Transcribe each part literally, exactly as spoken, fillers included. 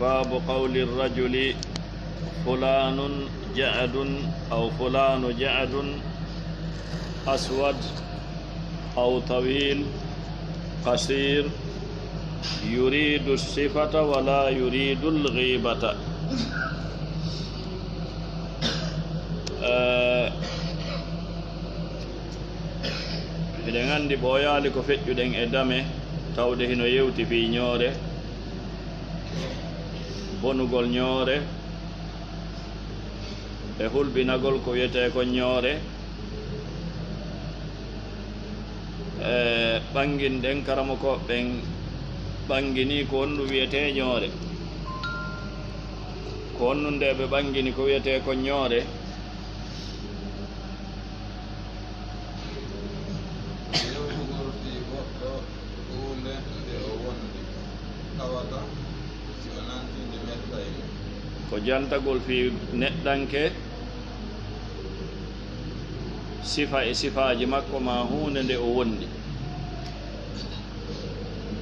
باب قول الرجل: فلان جعد، أو فلان جعد أسود، أو طويل، قصير، يريد الصفة ولا يريد الغيبة. Eh, Eɗen anndi ɓooyaali ko feƴƴuɗen e dame, tawde hino yewti fii ñoore, bonugol ñoore, e hulɓinagol ko wiyetee ko ñoore, e ɓannginɗen karamokooɓe ɓen ɓanngini ko honɗum wiyetee ñoore. Ko honɗum nde ɓe ɓanngini ko wiyetee ko ñoore? Yewtugol fii goɗɗo huunde nde o wondi, tawata si o nantinde mettayɓe. Ko jantagol fii neɗɗanke, sifa e sifaaji makko, maa huunde nde o wondi.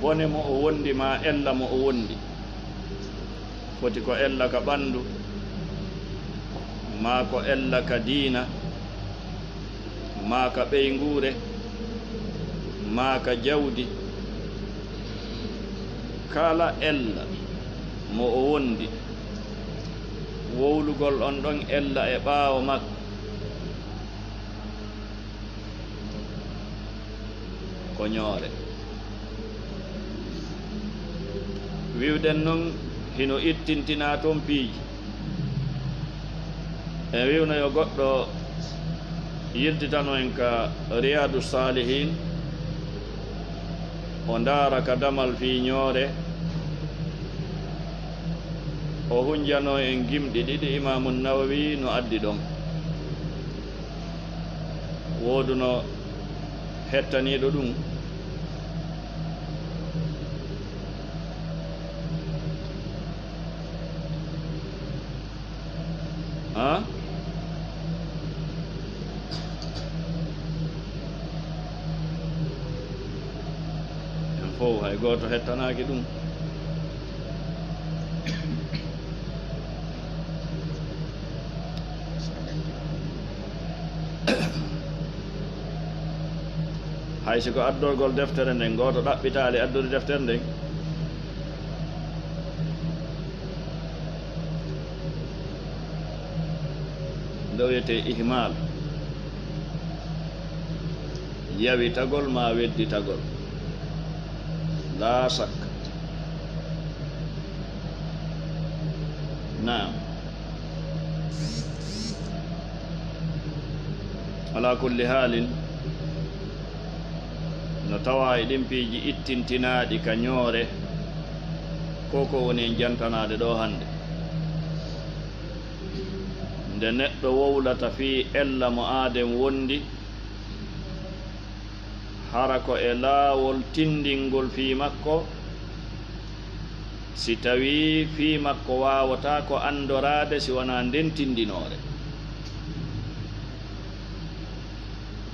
Bone mo o wondi, maa ella mo o wondi. Foti ko ella ka ɓanndu, maa ko ella ka diina, maa ka ɓeynguure, maa ka jawdi. Kala ella mo o wondi, wowlugol on ɗon ella e ɓaawo makko, ko ñoore. Wiwɗen non, hino ittintinaa ton piiji. En wiwno yo goɗɗo yiltitano en ka Riyadu Salihin, o ndaara ka damal fii ñoore, o hunjano en gimɗi ɗiɗi Imaamu Nawawi no addi ɗon. Wooduno hettaniiɗo ɗum? Ha? En fow, hay gooto hettanaaki ɗum. Hay si ko addorgol deftere nden, gooto ɗaɓɓitaali addude deftere nden, nde wiyetee ihmaal, yawitagol maa wedditagol, laa sakka. Naam. Alaa kulli haalin, no tawaa e ɗin piiji ittintinaaɗi ka ñoore, ko ko woni en jantanaade ɗoo hannde. Nde neɗɗo wowlata fii ella mo aaden wondi, hara ko e laawol tinndingol fii makko, si tawii fii makko waawataa ko anndoraade si wanaa nden tinndinoore.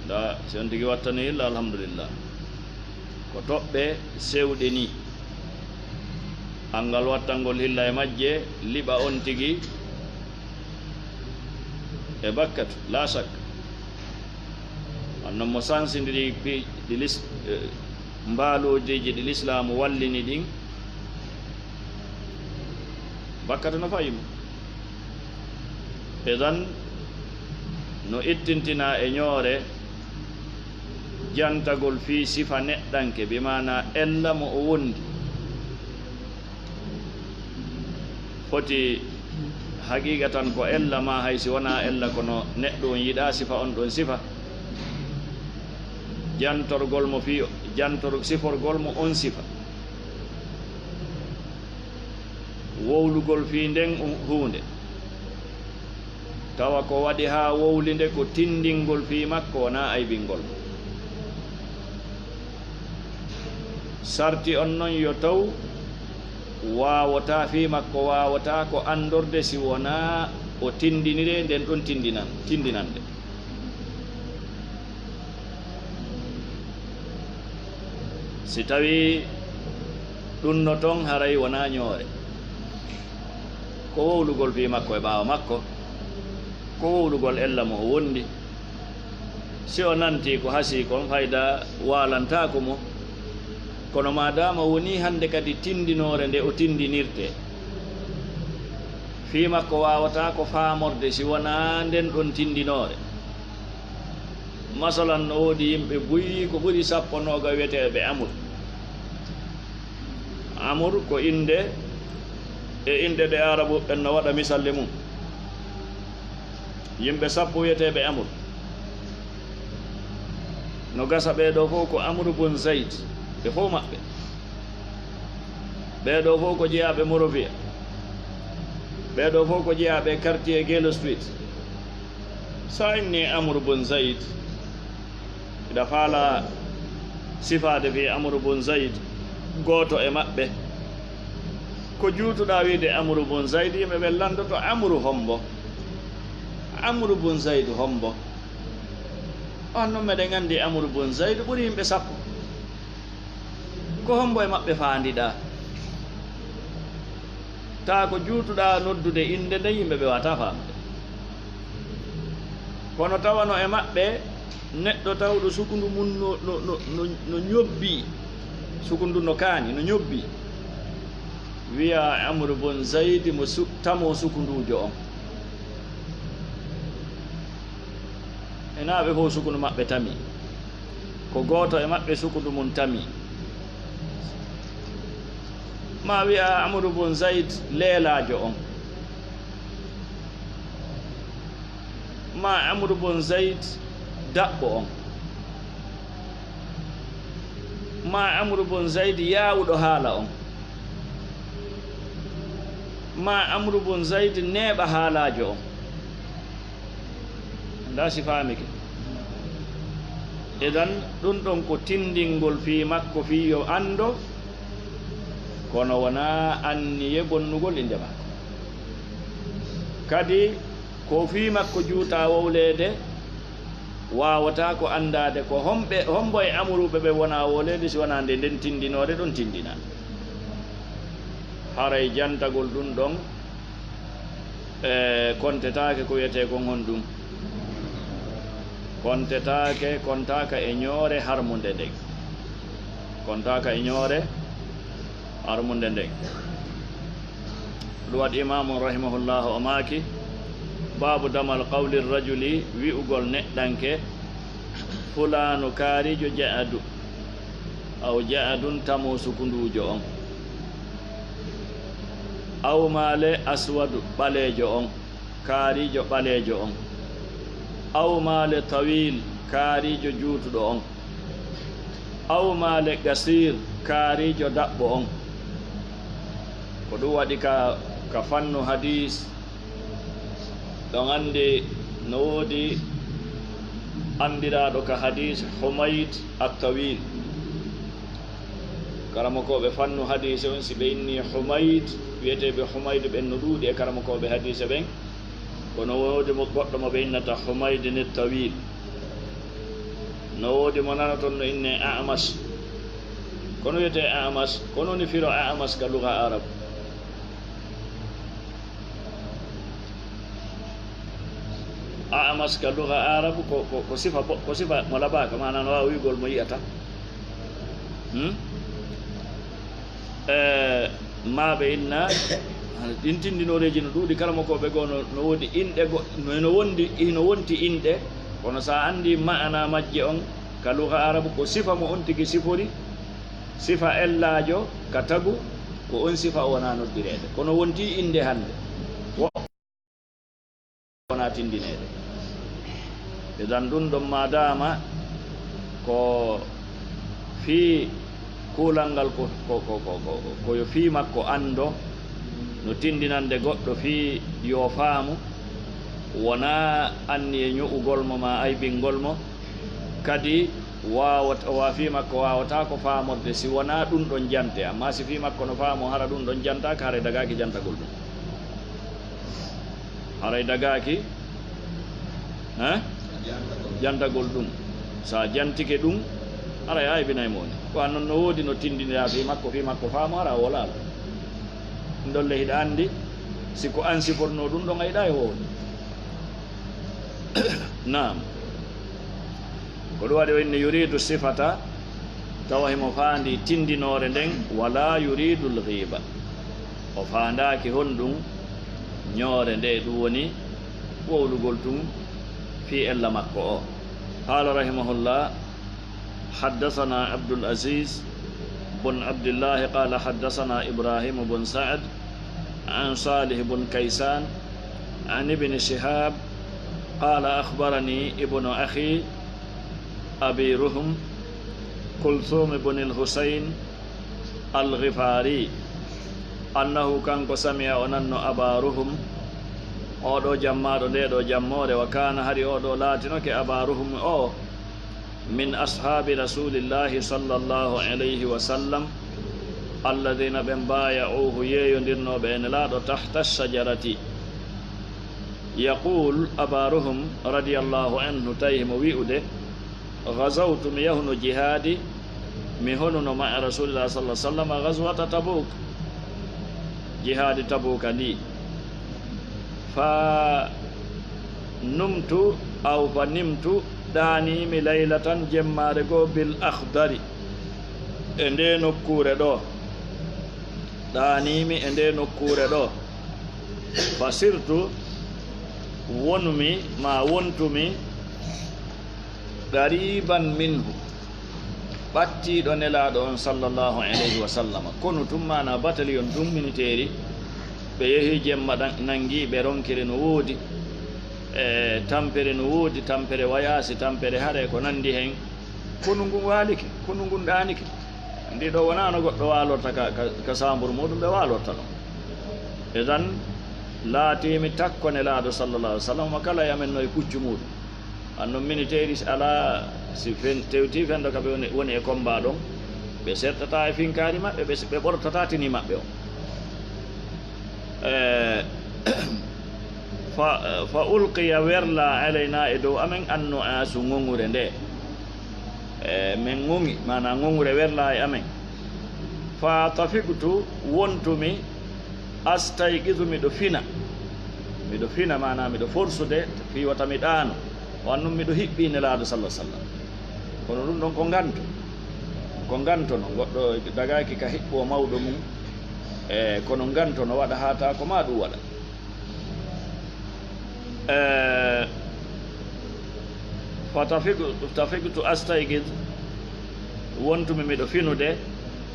Ndaa, si on tigi wattanii illa, alhamdulillah. Ko toɓɓe sewɗe nii. Anngal wattangol hilla e majje, liɓa on tigi e bakkatu, laa sakka. Annon mo sansindiri pi-, ɗi lis-, eh, mbaaloojeeji ɗi lislaamu wallini ɗin, bakkatu no fayi mo. Idan, no ittintinaa e ñoore jantagol fii sifa neɗɗanke, bi maanaa ella mo o wondi. Foti haqiiqatan ko ella maa hay si wonaa ella, kono neɗɗo on yiɗaa sifa on ɗon sifa. Jantorgol mo fii, jantor-, siforgol mo on sifa. Wowlugol fii nden u-, huunde. Tawa ko waɗi haa wowli nde ko tinndingol fii makko, wonaa aybingol mo. Sarti on non yo taw waawataa fii makko, waawataa ko anndorde si wonaa o tinndiniree nden ɗon tinndinan-, tinndinande. Si tawii ɗun no ton, haray wonaa ñoore. ko wowlugol fii makko e ɓaawo makko, ko wowlugol ella mo o wondi. Si o nantii ko hasii kon, fayda waalantaako mo. Kono maadaama wonii hannde kadi tindinoore nde o tindinirtee, fii makko waawataa ko faamorde si wonaa nden ɗon tindinoore. Masalan, no woodi yimɓe buy ko ɓuri sappo nooga wiyeteeɓe Amur. Amur ko innde e inɗe ɗe Aarabu en no waɗa misalle mum. Yimɓe sappo wiyeteeɓe Amur. No gasa ɓee ɗoo fof ko Amru bun Zayd, ɓe fof maɓɓe. Ɓee ɗoo fof ko jeyaaɓe Monrovia. Ɓee ɗoo fof ko jeyaaɓe quartier Gale Street. So a innii Amru bun Zayd, hiɗa faalaa sifaade fii Amru bun Zayd, gooto e maɓɓe. Ko juutuɗaa wiide Amru bun Zayd, yimɓe ɓen lanndoto Amru hombo? Amru bun Zayd hombo? On non meɗen anndi Amru bun Zayd ɓuri yimɓe sappo. Ko hombo e maɓɓe faandiɗaa? Taa ko juutuɗaa noddude innde nden, yimɓe ɓe waawataa faamude. Kono tawano e maɓɓe neɗɗo tawɗo sukundu mum no, no, no, no, no ñobbii, sukundu no kaani, no ñobbii. Wiyaa Amru bun Zaydi mo su-, tamoo sukunduujo on. E naa ɓe fof sukundu maɓɓe tamii. Ko gooto e maɓɓe sukundu mum tamii. Maa wiyaa Amru bun Zayd leelaajo on. Maa Amru bun Zayd daɓɓo on. Maa Amru bun Zayd yaawuɗo haala on. Maa Amru bun Zayd neeɓa haalaajo on. Ndaa si faamike. Idan, ɗum ɗon ko tindingol fii makko, fii yo anndo, kono wonaa anniye bonnugol innde makko. Kadi, ko fii makko juutaa wowleede, waawataa ko anndaade ko homɓe, hombo e amuruɓe ɓe wonaa wowleede, si wonaa nde nden tindinoore ɗon tindinaa. Haray jantagol ɗum ɗon, e, kontetaake ko wiyetee kon honɗum? Kontetaake, kontaaka e ñoore harmunde nden. Kontaaka e ñoore harmunde nden. Ɗum waɗi Imaamu rahimahullahu o maaki, baabu damal qawli rajuli, wi'ugol neɗɗanke, fulaanu kaariijo ja'adu, aw ja'adun tamo sukunduujo on. Aw maale aswadu ɓaleejo on, kaariijo ɓaleejo on. Aw maale tawiil, kaariijo juutuɗo on. Aw maale gasiir, kaariijo daɓɓo on. Ko ɗum waɗi ka, ka fannu hadiis, ɗon anndi no woodi anndiraaɗo ka hadiis Humayd At-Tawiil. Karamokooɓe fannu hadiise on, si ɓe innii Humayd, wiyeteeɓe Humayd ɓen no ɗuuɗi e karamokooɓe hadiise ɓen. Kono woodi mo, goɗɗo mo ɓe innata Humayd ni Tawiil. No woodi mo nanaton no innee A'mash. Kono wiyetee A'mash, kono ni firo A'mash ka luga Arab. A'mash ka luga Arabu ko, ko, ko sifa bo-, ko sifa mo labaaka, maanaa no waawi wi'ugol mo yi'ata. Hmm? Eh, maa ɓe inna, ɗin tindinooreeji no ɗuuɗi, karamokooɓe goo no, no woodi inɗe go-, no, no wondi, no wonti inɗe, kono so a anndi ma'anaa majje on, ka luga Arabu ko sifa mo on tigi sifori, sifa ellaajo ka tagu, ko on sifa o wonaa noddireede. Kono wonti innde hannde. Wo-, wonaa tindineede. Idan ɗum ɗon maadaama ko fii kuulal ngal ko, ko, ko yo fii makko anndo, no tindinande goɗɗo fii yo faamu, wonaa anniye ño'ugol mo maa aybingol mo, kadi waawat-, wa fii makko waawataa ko faamorde si wonaa ɗum ɗon jante, ammaa si fii makko no faamoo hara ɗum ɗon jantaaka, haray dagaaki jantagol ɗum. Haray dagaaki, eh? Jantagol ɗum. So a jantike ɗum, haray a aybinay mo woni. Ko an non no woodi no tindiniraa fii makko, fii makko faamu hara o wolaalo. Ndolle hiɗa anndi, Si ko an sifornoo ɗum ɗon, a yiɗaa e woowde. Naam. Ko ɗum waɗi o inni yuridu sifata, tawa himo faandi tindinoore nden, wala yuridul ghiba. O faandaaki honɗum ñoore nde, ɗum woni wowlugol tun fii ella makko o. Qala rahimahullah, حدثنا عبد العزيز بن عبد الله قال حدثنا إبراهيم بن سعد عن صالح بن كيسان عن ابن شهاب قال أخبرني ابن أخي أبي رهم كلثوم بن الحسين الغفاري أنه كان سمع أنن أبا رهم أو دو جمار دو جمور وكان هري أو دو لاتنك أبا رهم أو من أصحاب رسول الله صلى الله عليه وسلم الذين بن بايعوه ييندرنو بين لا تحت الشجرة. يقول أبا رهم رضي الله عنه تيهم ويؤده غزوت ميهن جهادي ميهن مع رسول الله صلى الله عليه وسلم غزوة تبوك جهاد تبوك لي. Fa numtu, aw fa nimtu, ɗaaniimi laylatan, jemmaare goo, bil akhdari, e ndee nokkuure ɗoo. Ɗaaniimi e ndee nokkuure ɗoo. Fa sirtu, wonumi, maa wontumi, qariban minhu, ɓattiiɗo Nelaaɗo on, sallallahu alayhi wa sallam. Konu tun, maanaa bataliyon tun, miniteeri, ɓe yehi jemma, ɗan-, nangi, ɓe ronkiri no woodi, e tampere no woodi, tampere wayaasi, tampere hare, ko nandi hen. Konu ngun waalike, konu ngun ɗaanike. Ndi ɗoo wonaano goɗɗo waalorta ka, ka, ka saamburu muuɗum, ɓe waalorta ɗon. Idan, laatiimi takko Nelaaɗo, sallallahu alayhi wa sallam, kala e amen no e puccu muuɗum. An non miniteeri si alaa, si fen-, tewti fendo ka ɓe woni, woni e combat ɗon, ɓe sertataa e finkaari maɓɓe, ɓe, ɓe ɓortataa tini maɓɓe on. Eh, fa, fa ulqiya, werlaa, alaynaa, e dow amen, annu'aasu, ŋoŋure nde. Eh, men ŋoŋi, maanaa ŋoŋure werlaa e amen. Fa tafiqtu, wontumi, astayqizu, miɗo fina. Miɗo fina, maanaa miɗo forsude, fii wata mi ɗaano. O annun miɗo hiɓɓii Nelaaɗo, sallallahu alaihi wasallam. Kono ɗum ɗon ko nganto. Ko nganto non. Goɗɗo dagaaki ka hiɓɓo mawɗo mum. E, kono nganto no waɗa haa taa ko maa ɗum waɗa. E, fa tafiqtu, tafiqtu astayqiz, wontumi miɗo finude,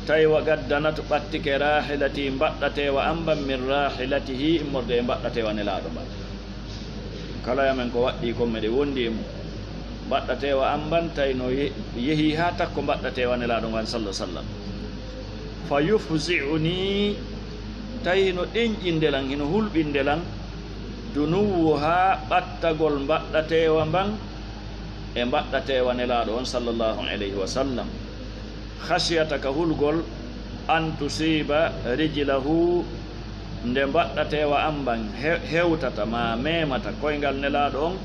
tawi wa qad danat, ɓattike, rahilati, mbaɗɗateewa am ban, min rahilatihi, immorde e mbaɗɗateewa Nelaaɗo mban. Kala e amen ko waɗɗii kon, meɗen wondi e mum. Mbaɗɗateewa am mban, tawi no ye-, yehi haa takko mbaɗɗateewa Nelaaɗo ngan, sallallahu alaihi wasallam. Fa yufzi'uni, tawi hino ɗenƴinde lan, hino hulɓinde lan, dunuwuhaa, ɓattagol mbaɗɗateewa mban e mbaɗɗateewa Nelaaɗo on, sallallahu alaihi wasallam. Khashiyata, ka hulgol, an tusiba rijlahu, nde mbaɗɗateewa am mban he-, hewtata maa memata koyngal Nelaaɗo on,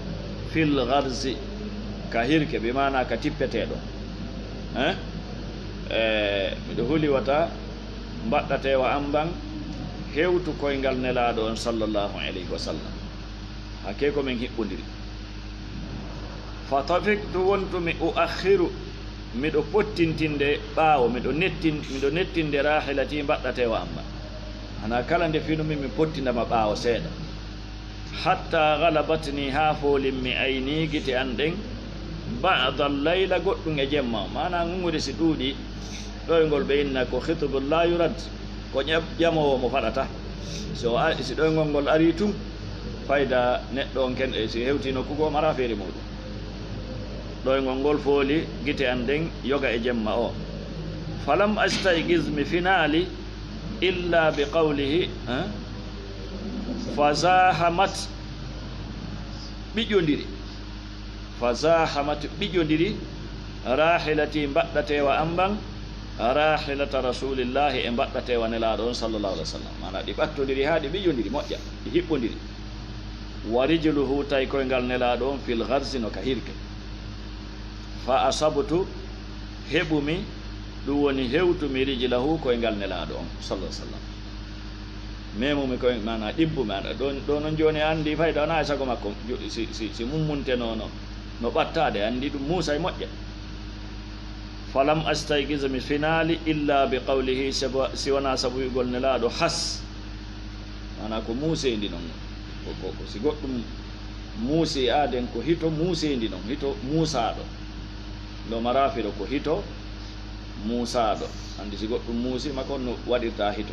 fil gharzi, ka hirke, bi maanaa ka tippeteeɗo. Eh? E, miɗo huli wata mbaɗɗateewa am mban hewtu koyngal Nelaaɗo on, sallallahu alaihi wasallam. Hakkee ko men hiɓɓondiri. Fa tafiqtu, wontumi, u'akhkhiru, miɗo pottintinde ɓaawo, miɗo nettin-, miɗo nettinde rahilati, mbaɗɗateewa am mban. Hanaa kala nde finumi, mi pottindama ɓaawo seeɗa. Hatta ghalabatni, haa foolimmi, ayni, gite an ɗen, ba'dal layla, goɗɗum e jemma. Maanaa ŋuŋude si ɗuuɗi, ɗoyngol ɓe inna ko khitbun la yurad, ko ƴam-, ƴamoowo mo faɗata. So a-, si ɗoyngol ngol arii tun, fayda neɗɗo on ken, e si hewtii nokku goo, mara feere muuɗum. Ɗoyngol ngol fooli gite an ɗen yoga e jemma o. Falam astayqiz, mi finaali, illa bi qawlihi, eh? Fa zahamat, ɓiƴƴondiri. Fa zahamat, ɓiƴƴondiri, rahilati, mbaɗɗateewa am mban, rahilata rasulillahi, e mbaɗɗateewa Nelaaɗo on, sallallahu alaihi wasallam. Maanaa ɗi ɓattondiri haa ɗi ɓiƴƴondiri, moƴƴa, ɗi hiɓɓondiri. Wa rijluhu, tawi koyngal Nelaaɗo on, fil gharzi, no ka hirke. Fa asabtu, heɓumi, ɗum woni hewtumi, rijlahu, koyngal Nelaaɗo on, sallallahu alaihi wasallam. Memumi koye, maana ɗibbumi, aɗa ɗo, ɗo noon jooni a anndi fayda wonaa e sago makko, jo-, si, si, si mummunte no, no, no ɓattaade, anndi ɗum Muusa e moƴƴa. Falam astayqis, mi finaali, illa bi qawlihi, sabo, si wonaa sabu wi'ugol Nelaaɗo has. Maana ko muuseendi noon. Ko, ko, ko si goɗɗum muusi aaden, ko hito muuseendi noon, hito muusaaɗo. Ndo marafiɗo ko hito muusaaɗo. Anndi si goɗɗum muusi ma, ko no waɗirta hito.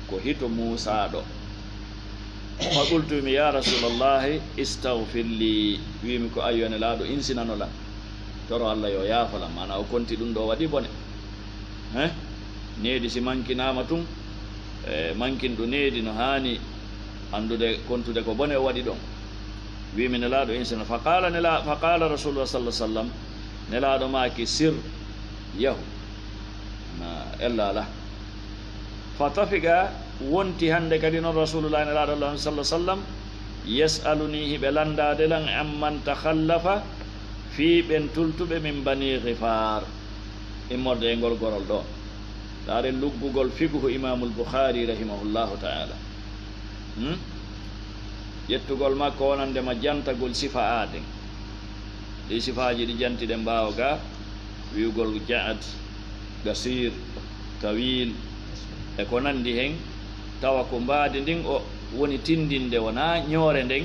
Ko hito muusaaɗo. Fa qultu, mi, ya Rasulallahi, istagfir li. Wiimi ko, ayyo Nelaaɗo, insinano lan. Toro Alla yo yaafo lan. Maana o konti ɗum ɗo waɗi bone. He? Needi si mankinaama tun, e, mankinɗo needi no haani anndude, kontude ko bone o waɗi ɗon. Wiimi Nelaaɗo insina. Fa qaala Nela-, fa qaala Rasulullah sallallahu alaihi wasallam, Nelaaɗo maaki, sir, yahu. Na ella ala. Fa tafiqa, wonti hannde kadi noon Rasulullah Nelaaɗo Allah sallallahu alaihi wasallam, yas'aluni, hiɓe lanndaade lan, amman takhallafa, fii ɓen tultuɓe min Bani Ghifaar. Immorde e ngol gorol ɗo. Ndaaren luggugol fiqhu Imaamul Bukhari rahimahullahu ta'ala. Hmm? Ƴettugol makko wonande ma jantagol sifa aaden. Ɗi sifaaji ɗi jantiɗen ɓaawo ga, wi'ugol ja'ad, gasiir, tawiil, e ko nanndi hen, tawa ko mbaadi ndin o woni tinndinde, wonaa ñoore nden.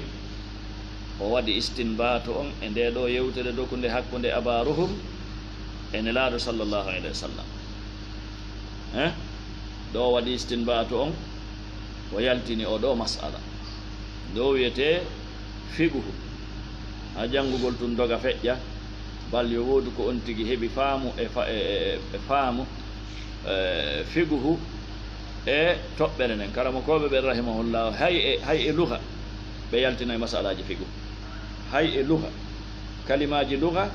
O waɗi istinbaatu on e ndee ɗoo yewtere dokunde hakkunde Abaa Ruhum e Nelaaɗo sallallahu alayhi wa sallam. Eh? Ɗo o waɗi istinbaatu on, o yaltini oo ɗoo mas'ala. Ɗo wiyetee fiqhu. Haa janngugol tun doga feƴƴa, bal yo woodu ko on tigi heɓi faamu e fa-, e, e, e faamu, e, fiqhu e toɓɓere nden. Karamokooɓe ɓen rahimahullah, hay e, hay e lugha, ɓe yaltinay masalaaji fiqhu. Hay e lugha, kalimaaji lugha,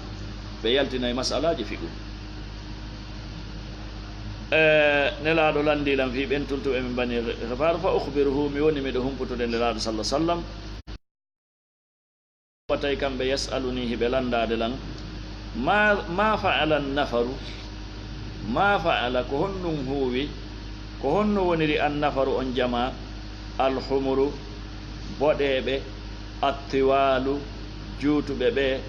ɓe yaltinay masalaaji fiqhu. E, Nelaaɗo lanndii lan fii ɓen tultuɓe min Bani Ghifaar, fa ukhbiruhu, mi woni miɗo humputude Nelaaɗo sallallahu alaihi wasallam. Wa tawi kamɓe yas'aluni, hiɓe lanndaade lan, ma, ma fa'ala nafaru, ma fa'ala, ko honɗum huuwi, ko honno woniri an nafaru on jamaa, al humuru, boɗeeɓe, attiwaalu, juutuɓe ɓe,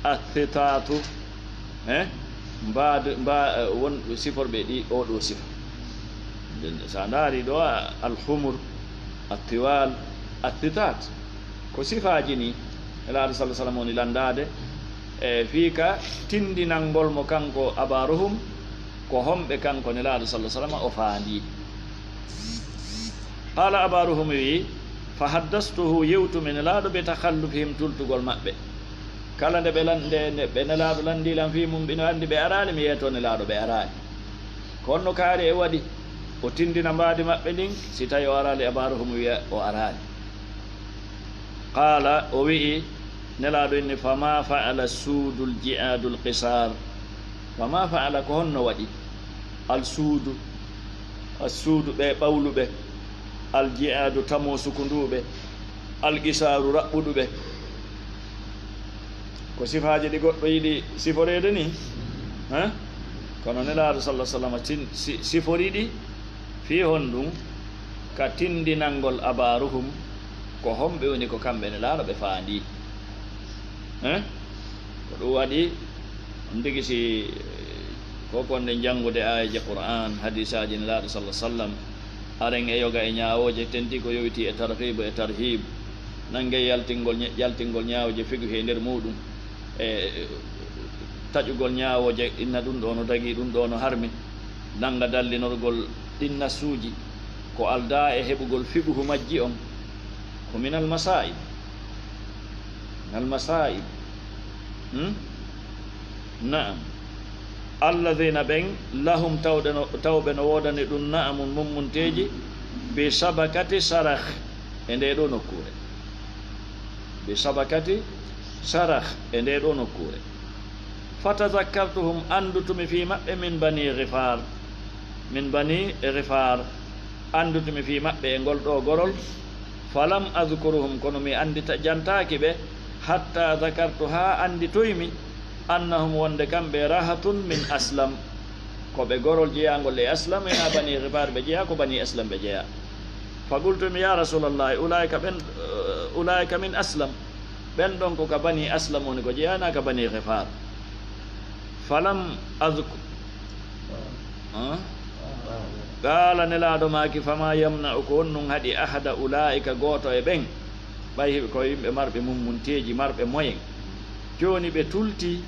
athitaatu, eh? Mbaad-, mba-, eh, won siforɓe ɗi, oo ɗoo sifa. Nden, so a ndaari ɗo, a, al humur, attiwal, athitaat, ko sifaaji ni, Nelaaɗo sallallahu alaihi wasallam woni lanndaade, e fii ka tinndinangol mo kanko Abaa Ruhum, ko homɓe kanko Nelaaɗo sallallahu alaihi wasallam o faandii. Qaala Abaa Ruhum wi'i, fa haddastuhu, yewtumi Nelaaɗo bi takhallufihim, tultugol maɓɓe. Kala nde ɓe lan-, nde, nde ɓe Nelaaɗo lanndii lan fii mum, ɓino anndi ɓe araali, mi yeeto Nelaaɗo ɓe araali. Ko honno kaari e waɗi? O tinndina mbaadi maɓɓe ndin, si tawi o araali, Abaa Ruhum wi'a o araali. Qaala, o wi'i, Nelaaɗo inni, fama fa'ala suudul ji'aadul qisaar. Fama fa'ala, ko honno waɗi? Al suudu, al suudu ɓe ɓawluɓe, al ji'aadu tamo sukunduuɓe, al qisaaru raɓɓuɗuɓe. Ko sifaaji ɗi goɗɗo yiɗi siforeede ni, eh? Kono Nelaaɗo sallallahu alaihi wasallam tin-, si-, sifori ɗi fii honɗum? Ka tinndinangol Abaa Ruhum, ko homɓe woni ko kamɓe Nelaaɗo ɓe faandii. Eh? Ko ɗum waɗi, on tigi si, eh, ko konde janngude aayeeje Qur'aan, hadiisaaji Nelaaɗo sallallahu alaihi wasallam, aren e yoga e ñaawooje, tentii ko yowitii e tarhiibu e tarhiibu, nannge yaltingol ñe-, yaltingol ñaawooje fiqhu e nder muuɗum, e taƴugol ñaawooje, inna ɗum ɗo no dagii, ɗum ɗo no harmi, nannga dallinorgol ɗin nassuuji, ko aldaa e heɓugol fiqhu majji on, ko minal masaa'ib. Minal masaa'ib. Hmm? Na'am. Alladhina, ɓen, lahum, tawde no, tawɓe no woodani ɗum, na'amun, mummunteeji, bi shabakati Sharakh, e ndee ɗoo nokkuure. Bi shabakati Sharakh, e ndee ɗoo nokkuure. Fatazakkartuhum, anndutumi fii maɓɓe, min Bani Ghifaar, min Bani Ghifaar, anndutumi fii maɓɓe e ngol ɗoo gorol. Falam adhkuruhum, kono mi anndita-, jantaaki ɓe, hatta dhakartu, haa annditoymi, annahum, wonde kamɓe, rahatun min Aslam, ko ɓe gorol jeyaangol e Aslam, hinaa Bani Ghifaar ɓe jeyaa, ko Bani Aslam ɓe jeyaa. Fa qultu mi, ya Rasulallahi, ulaika ɓen, eh, ulaika min Aslam. Ɓen ɗon ko ka Bani Aslam woni, ko jeyaani ka Bani Ghifar. Falam adhku-, ah? Qala, Nelaaɗo maaki, fama yamna'u, ko honɗun haɗi, ahada ulaika, gooto e ɓen, ɓay hiɓe ko yimɓe marɓe mummunteeji, marɓe moyen. Jooni ɓe tulti,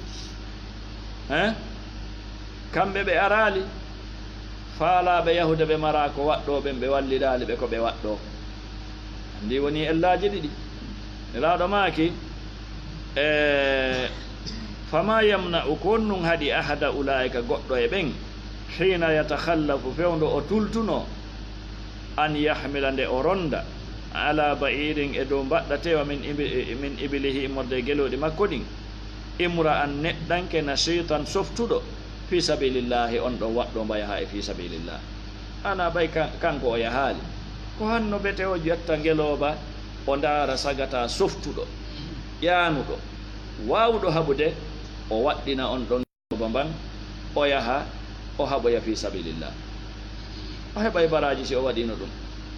eh? Kamɓe ɓe araali, faalaaɓe yahude ɓe maraa ko waɗɗoo ɓen, ɓe walliraali ɓe ko ɓe waɗɗoo. Anndi wonii ellaaji ɗiɗi. Nelaaɗo maaki, e, fama yamna'u, ko honɗun haɗi, ahada ulaika, goɗɗo e ɓen, hina yatakhallafu, fewndo o tultunoo, an yahmila, nde o ronda, ala ba'irin, e dow mbaɗɗa teewa, min ibi-, min ibilihi, immorde e gelooɗi makko ɗin, imra'an, neɗɗanke, nashitan, softuɗo, fi sabilillahi, on ɗon waɗɗo mbo yaha e fi sabilillah. Ana ɓay kan-, kanko o yahaali. Ko hanno bete o ƴetta ngelooba, o ndaara sagata softuɗo, ƴaanuɗo, waawuɗo haɓude, o waɗɗina on ɗon ngelooba mban, o yaha, o haɓoya fi sabilillah. O heɓay baraaji si o waɗino ɗum.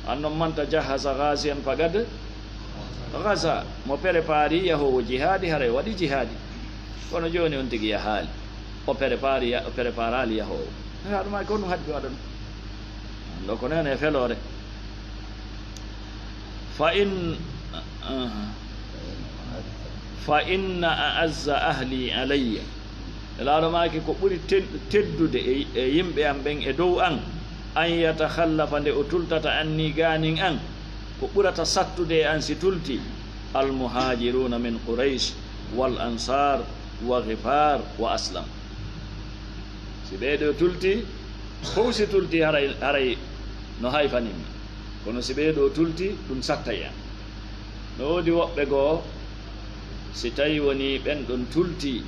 An non, man tajahhaza ghaziyan faqad ghaza. Mo préparé yahoowo jihaadi, haray waɗi jihaadi. Kono jooni on tigi yahaali. O préparé ya-, o préparaali yahoowo. Haɗuma ko ɗum haɗi waɗa ɗum. Ɗo ko nene e feloore. Fa in, aha. Fa inna a'azza ahli alayya. Nelaaɗo maaki ko ɓuri ten-, teddude e, e yimɓe am ɓen e dow an, an yatakhallafa, nde o tultata anni gaanin an, ko ɓurata sattude e an si tulti, al muhajiruna min Quraysh, wal ansar, wa Ghifar, wa Aslam. Si ɓee ɗoo tulti, fow si tulti haray, haray no hayfanimmi. Kono si ɓee ɗoo tulti, ɗum sattay en. No woodi woɓɓe goo, si tawi woni ɓen ɗon tulti,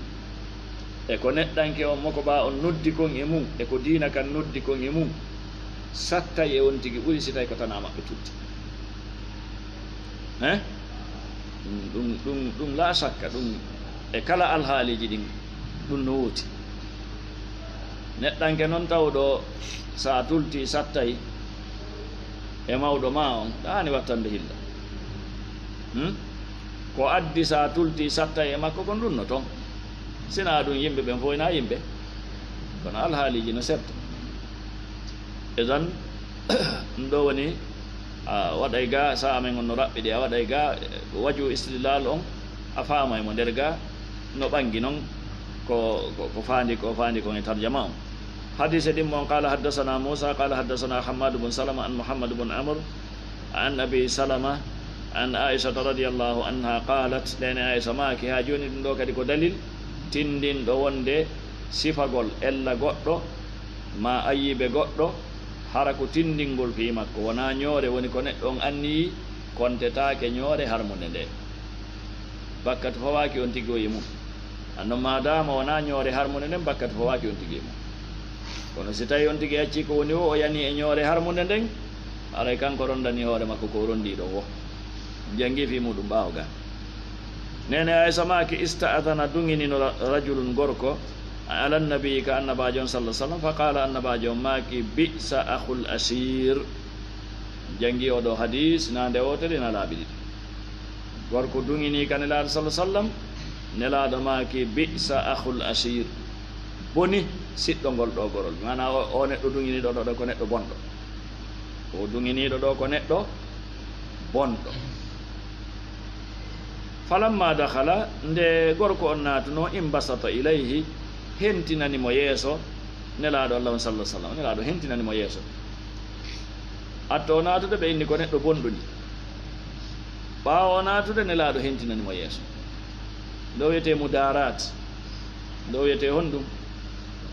e ko neɗɗanke on moko ɓaa on noddi kon e mum, e ko diina kan noddi kon e mum, sattay e on tigi ɓuri si tawi ko tanaa maɓɓe tulti. Hein? Ɗum, ɗum, ɗum, ɗum laa sakka, ɗum e kala alhaaliiji ɗin, ɗum no woodi. Neɗɗanke non tawɗo, sa tulti sattay e mawɗo ma on, ɗaani wattande hilla. Hmm? Ko addi sa tulti sattay e makko kon ɗum no ton. Sinaa ɗum yimɓe ɓen fof ina yimɓe. Kono alhaaliiji no serta. Idan, ɗum ɗo woni, a waɗay ga, sa amen on no raɓɓiɗi, a waɗay ga, waju istidlal on, a faamay mo nder ga, no ɓangi non ko, ko, ko faandi, ko faandi kon e tarjama on. Hadise ɗimmo on, qala haddasana Musa, qala haddasana Hammadu bun Salama an Muhammad bun Amr, an Abi Salama, an Aishata radiyallahu anha qalat, nene Aisha maaki, ha jooni ɗum ɗo kadi ko dalil tindinɗo wonde sifagol ella goɗɗo, ma ayibe goɗɗo, hara ko tindingol fii makko, wonaa ñoore woni ko neɗɗo on anniyi, kontetaake ñoore harmunde nde. Bakkat fawaaki on tigi o e mum. Anno maadaama wonaa ñoore harmunde nden, bakkat fawaaki on tigi e mum. Kono si tawi on tigi accii ko woni o, o yani e ñoore harmunde nden, haray kanko rondani hoore makko ko o rondii ɗon wo. Janngi fii muɗum ɓaawo ga. Nene Aysa maaki, ista'adana, duŋinino ra-, rajulun, gorko, ala nabi, ka annabaajo on sallallahu alaihi wasallam, fa qala, annabaajo on maaki, bi'sa akhul ashir. Janngi oo ɗoo hadis, na nde wootere, na laabi ɗiɗi. Gorko duŋini ka Nelaaɗo sallallahu alaihi wasallam, Nelaaɗo maaki, bi'sa akhul ashir. Boni siɗɗo ngol ɗoo gorol. Maanaa o, o neɗɗo duŋiniiɗo ɗoo ɗoo ko neɗɗo bonɗo. O duŋiniiɗo ɗoo ko neɗɗo bonɗo. Falamma dakhala, nde gorko on naatunoo, imbasata ilayhi, hentinani mo yeeso Nelaaɗo Allah on sallallahu alaihi wasallam. Nelaaɗo hentinani mo yeeso. Atto o naatude, ɓe inni ko neɗɗo bonɗo ni. Ɓaawo o naatude, Nelaaɗo hentinani mo yeeso. Nde o wiyetee mudaaraat. Nde o wiyetee honɗum?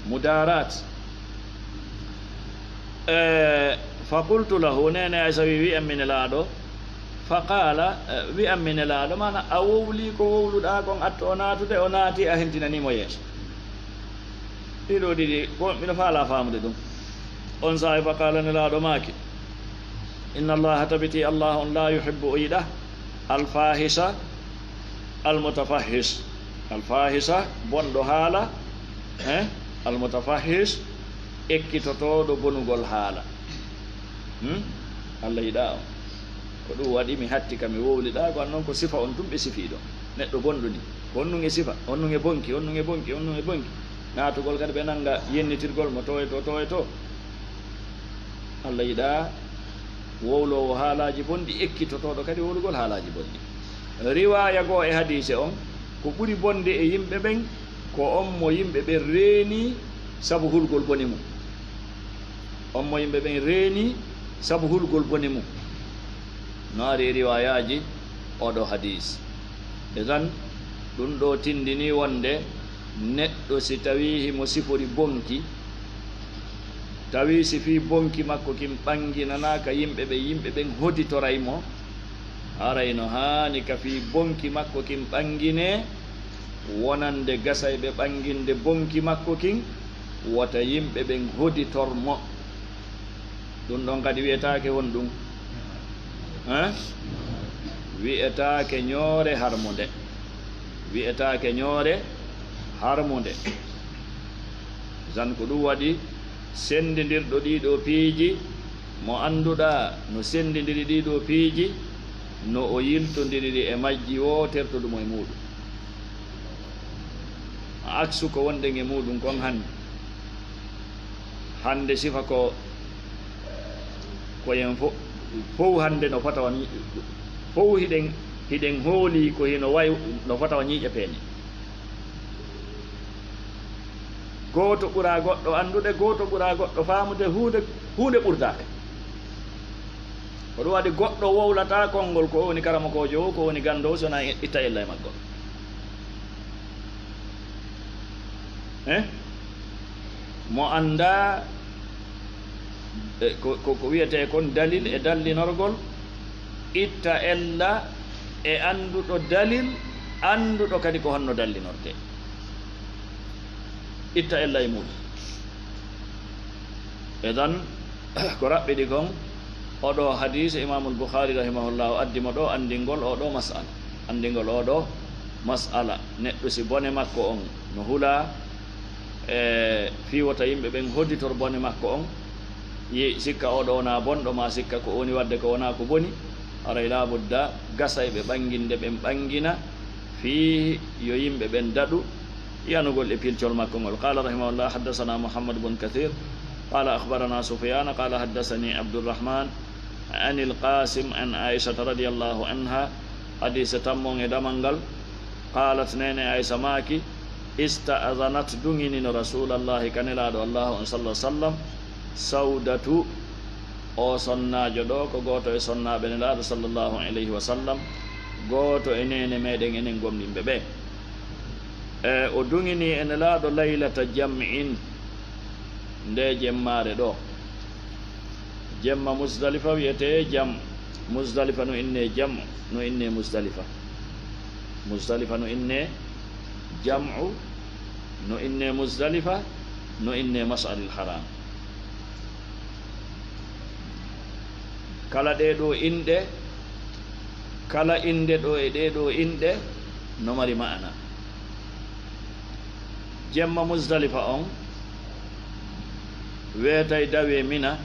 Mudaaraat. E, fa qultu lahu, nene Aysa wi, wi'ammi Nelaaɗo, fa qaala, e, wi'ammi Nelaaɗo, maana a wowlii ko wowluɗaa kon, atto o naatude, o naati, a hentinanii mo yeeso. Ɗiɗo ɗiɗi, ko miɗo faalaa faamude ɗum. On saa'i fa qaala, Nelaaɗo maaki, inna Allaha, tabiti Allah on, la yuhibbu, o yiɗa, alfahisha, almutafahish. Alfahisha, bonɗo haala, eh? Almutafahish, ekkitotooɗo bonugol haala. Hmm? Allah yiɗaa on. Ko ɗum waɗi mi hatti ka mi wowliɗaa, ko an noon ko sifa on tun ɓe sifii ɗon. Neɗɗo bonɗo ni. Ko on nun e sifa, on nun e bonki, on nun e bonki, on nun e bonki. Naatugol kadi ɓe nanga yennitirgol mo too e too, too e too. Allah yiɗaa wowloowo haalaaji bonɗi, ekkitotooɗo kadi wowlugol haalaaji bonɗi. Riwaaya goo e hadiise on, ko ɓuri bonde e yimɓe ɓen, ko on mo yimɓe ɓen reenii sabu hulgol bone mum. On mo yimɓe ɓen reenii sabu hulgol bone mum. No ari e riwaayaaji oo ɗoo hadiis. Idan, ɗum ɗoo tindinii wonde neɗɗo si tawii himo sifori bonki, tawii si fii bonki makko kin ɓanginanaa ka yimɓe ɓen, yimɓe ɓen hoditoray mo, haray no haani ka fii bonki makko kin ɓanginee, wonande gasay ɓe ɓanginde bonki makko kin, wota yimɓe ɓen hoditor mo. Ɗum ɗon kadi wi'etaake honɗum? Hein? Wi'etaake ñoore harmunde. Wi'etaake ñoore harmunde. Zan ko ɗum waɗi senndindirɗo ɗii ɗoo piiji, mo annduɗaa no senndindiri ɗii ɗoo piiji, no o yiltondiriri e majji woo tertudu mo e muuɗum. Aksu ko wonɗen e muuɗum kon hannde. Hannde sifa ko, ko yen fo-, fow hannde no fota wa ñi-, fow hiɗen, hiɗen hoolii ko hino wayi no fota wa ñiiƴe peeñe. Gooto ɓuraa goɗɗo anndude, gooto ɓuraa goɗɗo faamude, huunde, huunde ɓurdaaka. Ko ɗum waɗi goɗɗo wowlataa konngol ko woni karamokoojo o, ko woni ganndo o, so wonaa itta ella e maggol. Eh? Mo anndaa, e, ko, ko, ko wiyetee kon dalil e dallinorgol, itta ella e annduɗo dalil, annduɗo kadi ko honno dallinortee. Itta ella e muuɗum. Idan, ko raɓɓiɗi kon, oo ɗoo hadiis, Imaamul Bukhaari rahimahullahu addi mo ɗoo anndingol oo ɗoo mas'ala. Anndingol oo ɗoo mas'ala. Neɗɗo si bone makko on no hulaa, e fii wota yimɓe ɓen hodditor bone makko on, yi-, sikka oo ɗoo wonaa bonɗo, maa sikka ko o woni waɗde ko wonaa ko boni, haray laabudda gasay ɓe ɓannginde ɓen ɓanngina, fii yo yimɓe ɓen daɗu yanugol e pilcol makko ngol. Qaala rahimahullah, haddasanaa Muhammad bun Kathiir, qaala akhbaranaa Sufyaan, qaala haddasanii Abdurrahmaan anil Qaasim an Aa'ishata radiyallaahu anhaa, hadiise tammo on e damal ngal, qaalat, neene Aa'isha maaki, ista'zanat, duŋinino Rasuulallaahi, ka Nelaaɗo Allaahu on, sallallaahu alayhi wa sallam, Sawdatu, oo sonnaajo ɗoo, ko gooto e sonnaaɓe Nelaaɗo, sallallaahu alayhi wa sallam, gooto e neene meɗen enen gomɗinɓe ɓee. E, o duŋinii e Nelaaɗo laylata jam'in, ndee jemmaare ɗoo. Jemma Musdalifa wi'etee jam. Musdalifa no innee jam, no innee Musdalifa. Musdalifa no innee jam'u, no innee Musdalifa, no innee Mas'aril Haram. Kala ɗee ɗoo inɗe, kala innde ɗoo e ɗee ɗoo inɗe no mari ma'ana. Jemma Musdalifa on weetay dawee Mina,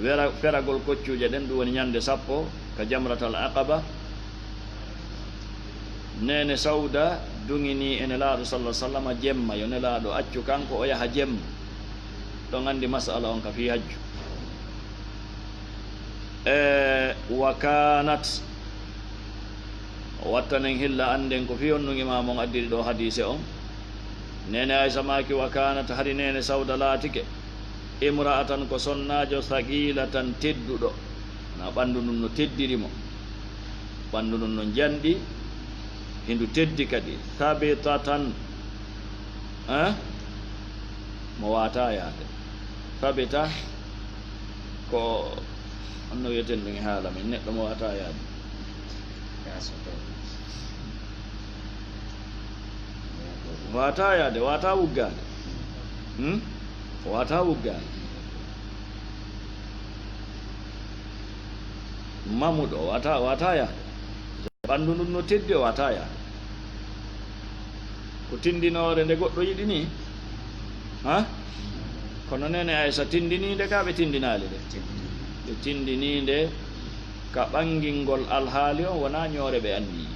wera-, feragol koccuuje ɗen, ɗum woni ñande sappo ka Jamratal Aqaba. Neene Sawda duŋinii e Nelaaɗo, sallallaahu alayhi wa sallam, jemma, yo Nelaaɗo accu kanko o yaha jemma. Ɗon anndi mas'ala on ka fii hajju. E, wa kaanat, wattanen hilla annden ko fii honɗun Imaamu on addiri ɗoo hadiise on. Neene Aa'isha maaki, wa kaanat, hari Neene Sawda laatike, imra'atan, ko sonnaajo, saqiilatan, tedduɗo. Wonaa ɓanndu ndun no teddiri mo. Ɓanndu ndun no njanɗi, hindu teddi kadi. Sabitatan, eh? Mo waataa yaade. Sabita ko, honno wiyeten ɗum e haala men, neɗɗo mo waataa yaade. Waataa yaade, waataa wuggaade. Hmm? Waataa wuggaade. Mamuɗo, waataa, waataa yaade. Ɓanndu ndun no teddi, o waataa yaade. Ko tindinoore nde goɗɗo yiɗi nii. Ha? Kono Neene Aa'isha tindinii nde, gaa ɓe tindinaali nde. Ɓe tindinii nde ka ɓangingol alhaali on, wonaa ñoore ɓe anniyi.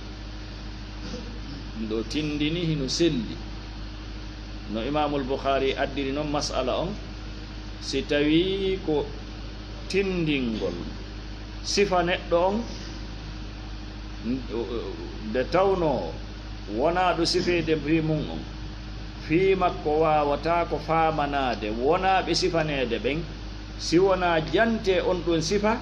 Ɗo tindini hino selli. No Imaamul Bukhari addiri non mas'ala on, si tawii ko tindingol sifa neɗɗo on, nde tawnoo wonaa ɗo sifeede fii mun on, fii makko waawataa ko faamanaade wonaa ɓe sifaneede ɓen, si wonaa jante on ɗon sifa,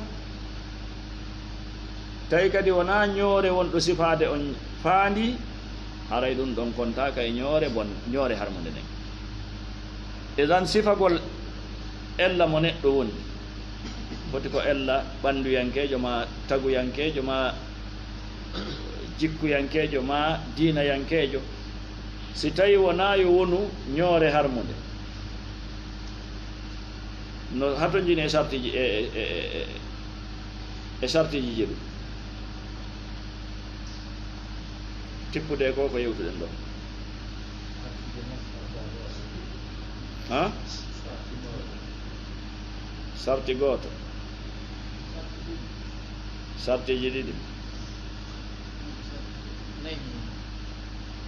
tawi kadi wonaa ñoore wonɗo sifaade on faandi, haray ɗum ɗon kontaaka e ñoore bon, ñoore harmunde nden. Idan sifagol ella mo neɗɗo woni, foti ko ella ɓannduyankeejo maa taguyankeejo maa jikkuyankeejo maa diinayankeejo, si tawi wonaa yo wonu ñoore harmunde, no hatonjini e sartiji, e, e, e, e, e, e sartiji jeɗu. Tippude ko ko yewtuɗen ɗo. Ha? Sarti gooto. Sartiji ɗiɗi.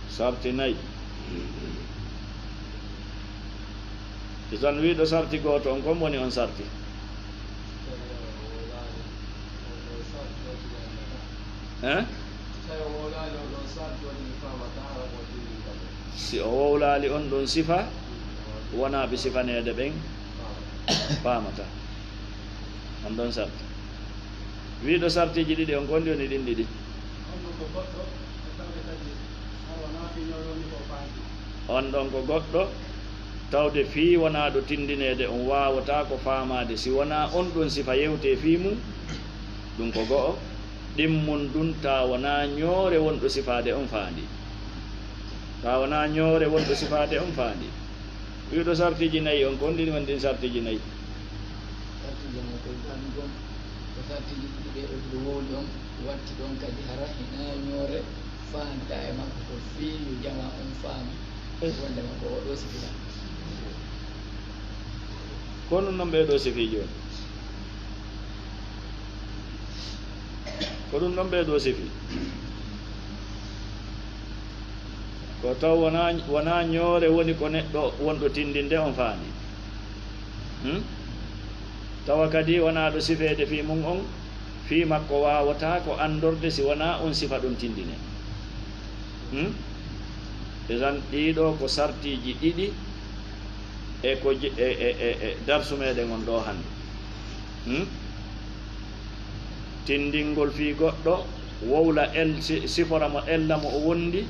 Sarti nayi. Isan wiiɗo sarti gooto on, kon woni on sarti? Hein? Si o wowlaali on ɗon sifa, wonaa ɓe sifaneede ɓen, faamata. On ɗon sarti. Wiiɗo sartiji ɗiɗi on, kon woni ɗin ɗiɗi? On ɗon ko goɗɗo, tawde fii wonaa ɗo tindineede on waawataa ko faamaade si wonaa on ɗon sifa yewtee fii mum, ɗum ko go'o, ɗimmun ɗum taa wonaa ñoore wonɗo sifaade on faandi. Taa wonaa ñoore wonɗo sifaade on faandi. Wiiɗo sartiji nayi on, kon ɗin woni ɗin sartiji nayi? Sartiji mo ko ɗan gom, ko sartiji ɗiɗi ɓe ɗo wowli on, watti ɗon kadi hara hina ñoore faandaa e makko ko fii yo jama on faami wonde makko o ɗo sifi ɗan. Ko ɗum noon ɓee ɗoo sifiiji woni? Ko ɗum noon ɓee ɗoo sifi? Ko taw wonaa, wonaa ñoore woni ko neɗɗo wonɗo tindinde on faandi. Hmm? Tawa kadi wonaa ɗo sifeede fii mum on, fii makko waawataa ko anndorde si wonaa on sifa ɗum tindine. Hmm? Idan ɗiiɗoo ko sartiiji ɗiɗi e ko je-, e, e, e, e darsu meɗen on ɗoo hannde. Hmm? Tindingol fii goɗɗo, wowla el-, si-, sifora mo ella mo o wondi,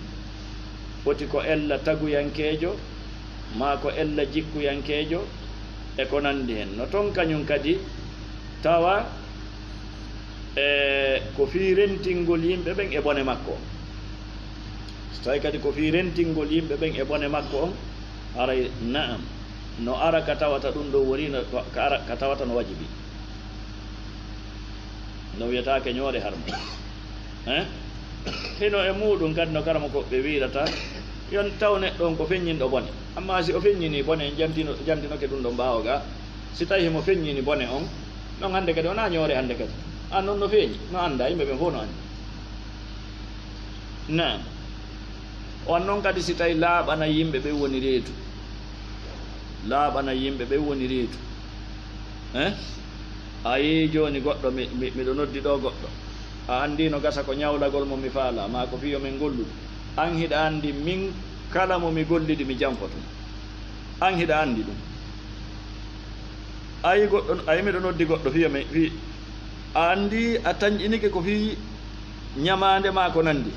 foti ko ella taguyankeejo, maa ko ella jikkuyankeejo, e ko nanndi hen. No ton kañum kadi tawa, e, ko fii rentingol yimɓe ɓen e bone makko on. So tawi kadi ko fii rentingol yimɓe ɓen e bone makko on, haray na'am, no ara ka tawata ɗum ɗo woni no, ka ara ka tawata no wajibi. No wiyetaake ñoore harmo. Hein? Hino e muuɗum kadi no karamokooɓe wiirata, yon taw neɗɗo on ko feññinɗo bone. Amma si o feññinii bone, en jantino-, jantinoke ɗum ɗon ɓaawo ga, si tawi himo feññini bone on, non hannde kadi wonaa ñoore hannde kadi. A non no feeñi, no anndaa, yimɓe ɓen fof no anndi. Naam. On non kadi si tawi laaɓana yimɓe ɓe woni reedu. Laaɓana yimɓe ɓe woni reedu. Eh? A yii jooni goɗɗo, mi, mi, miɗo noddi ɗo goɗɗo. A anndi no gasa ko ñawlagol mo mi faala, maa ko fii yo min golludu. An hiɗa anndi min kala mo mi gollidi mi janfoto mo. An hiɗa anndi ɗum. A yii goɗɗo, a yii miɗo noddi goɗɗo fii yo mi, fii, a anndi a tanƴinike ko fii ñamaande maa ko nanndi.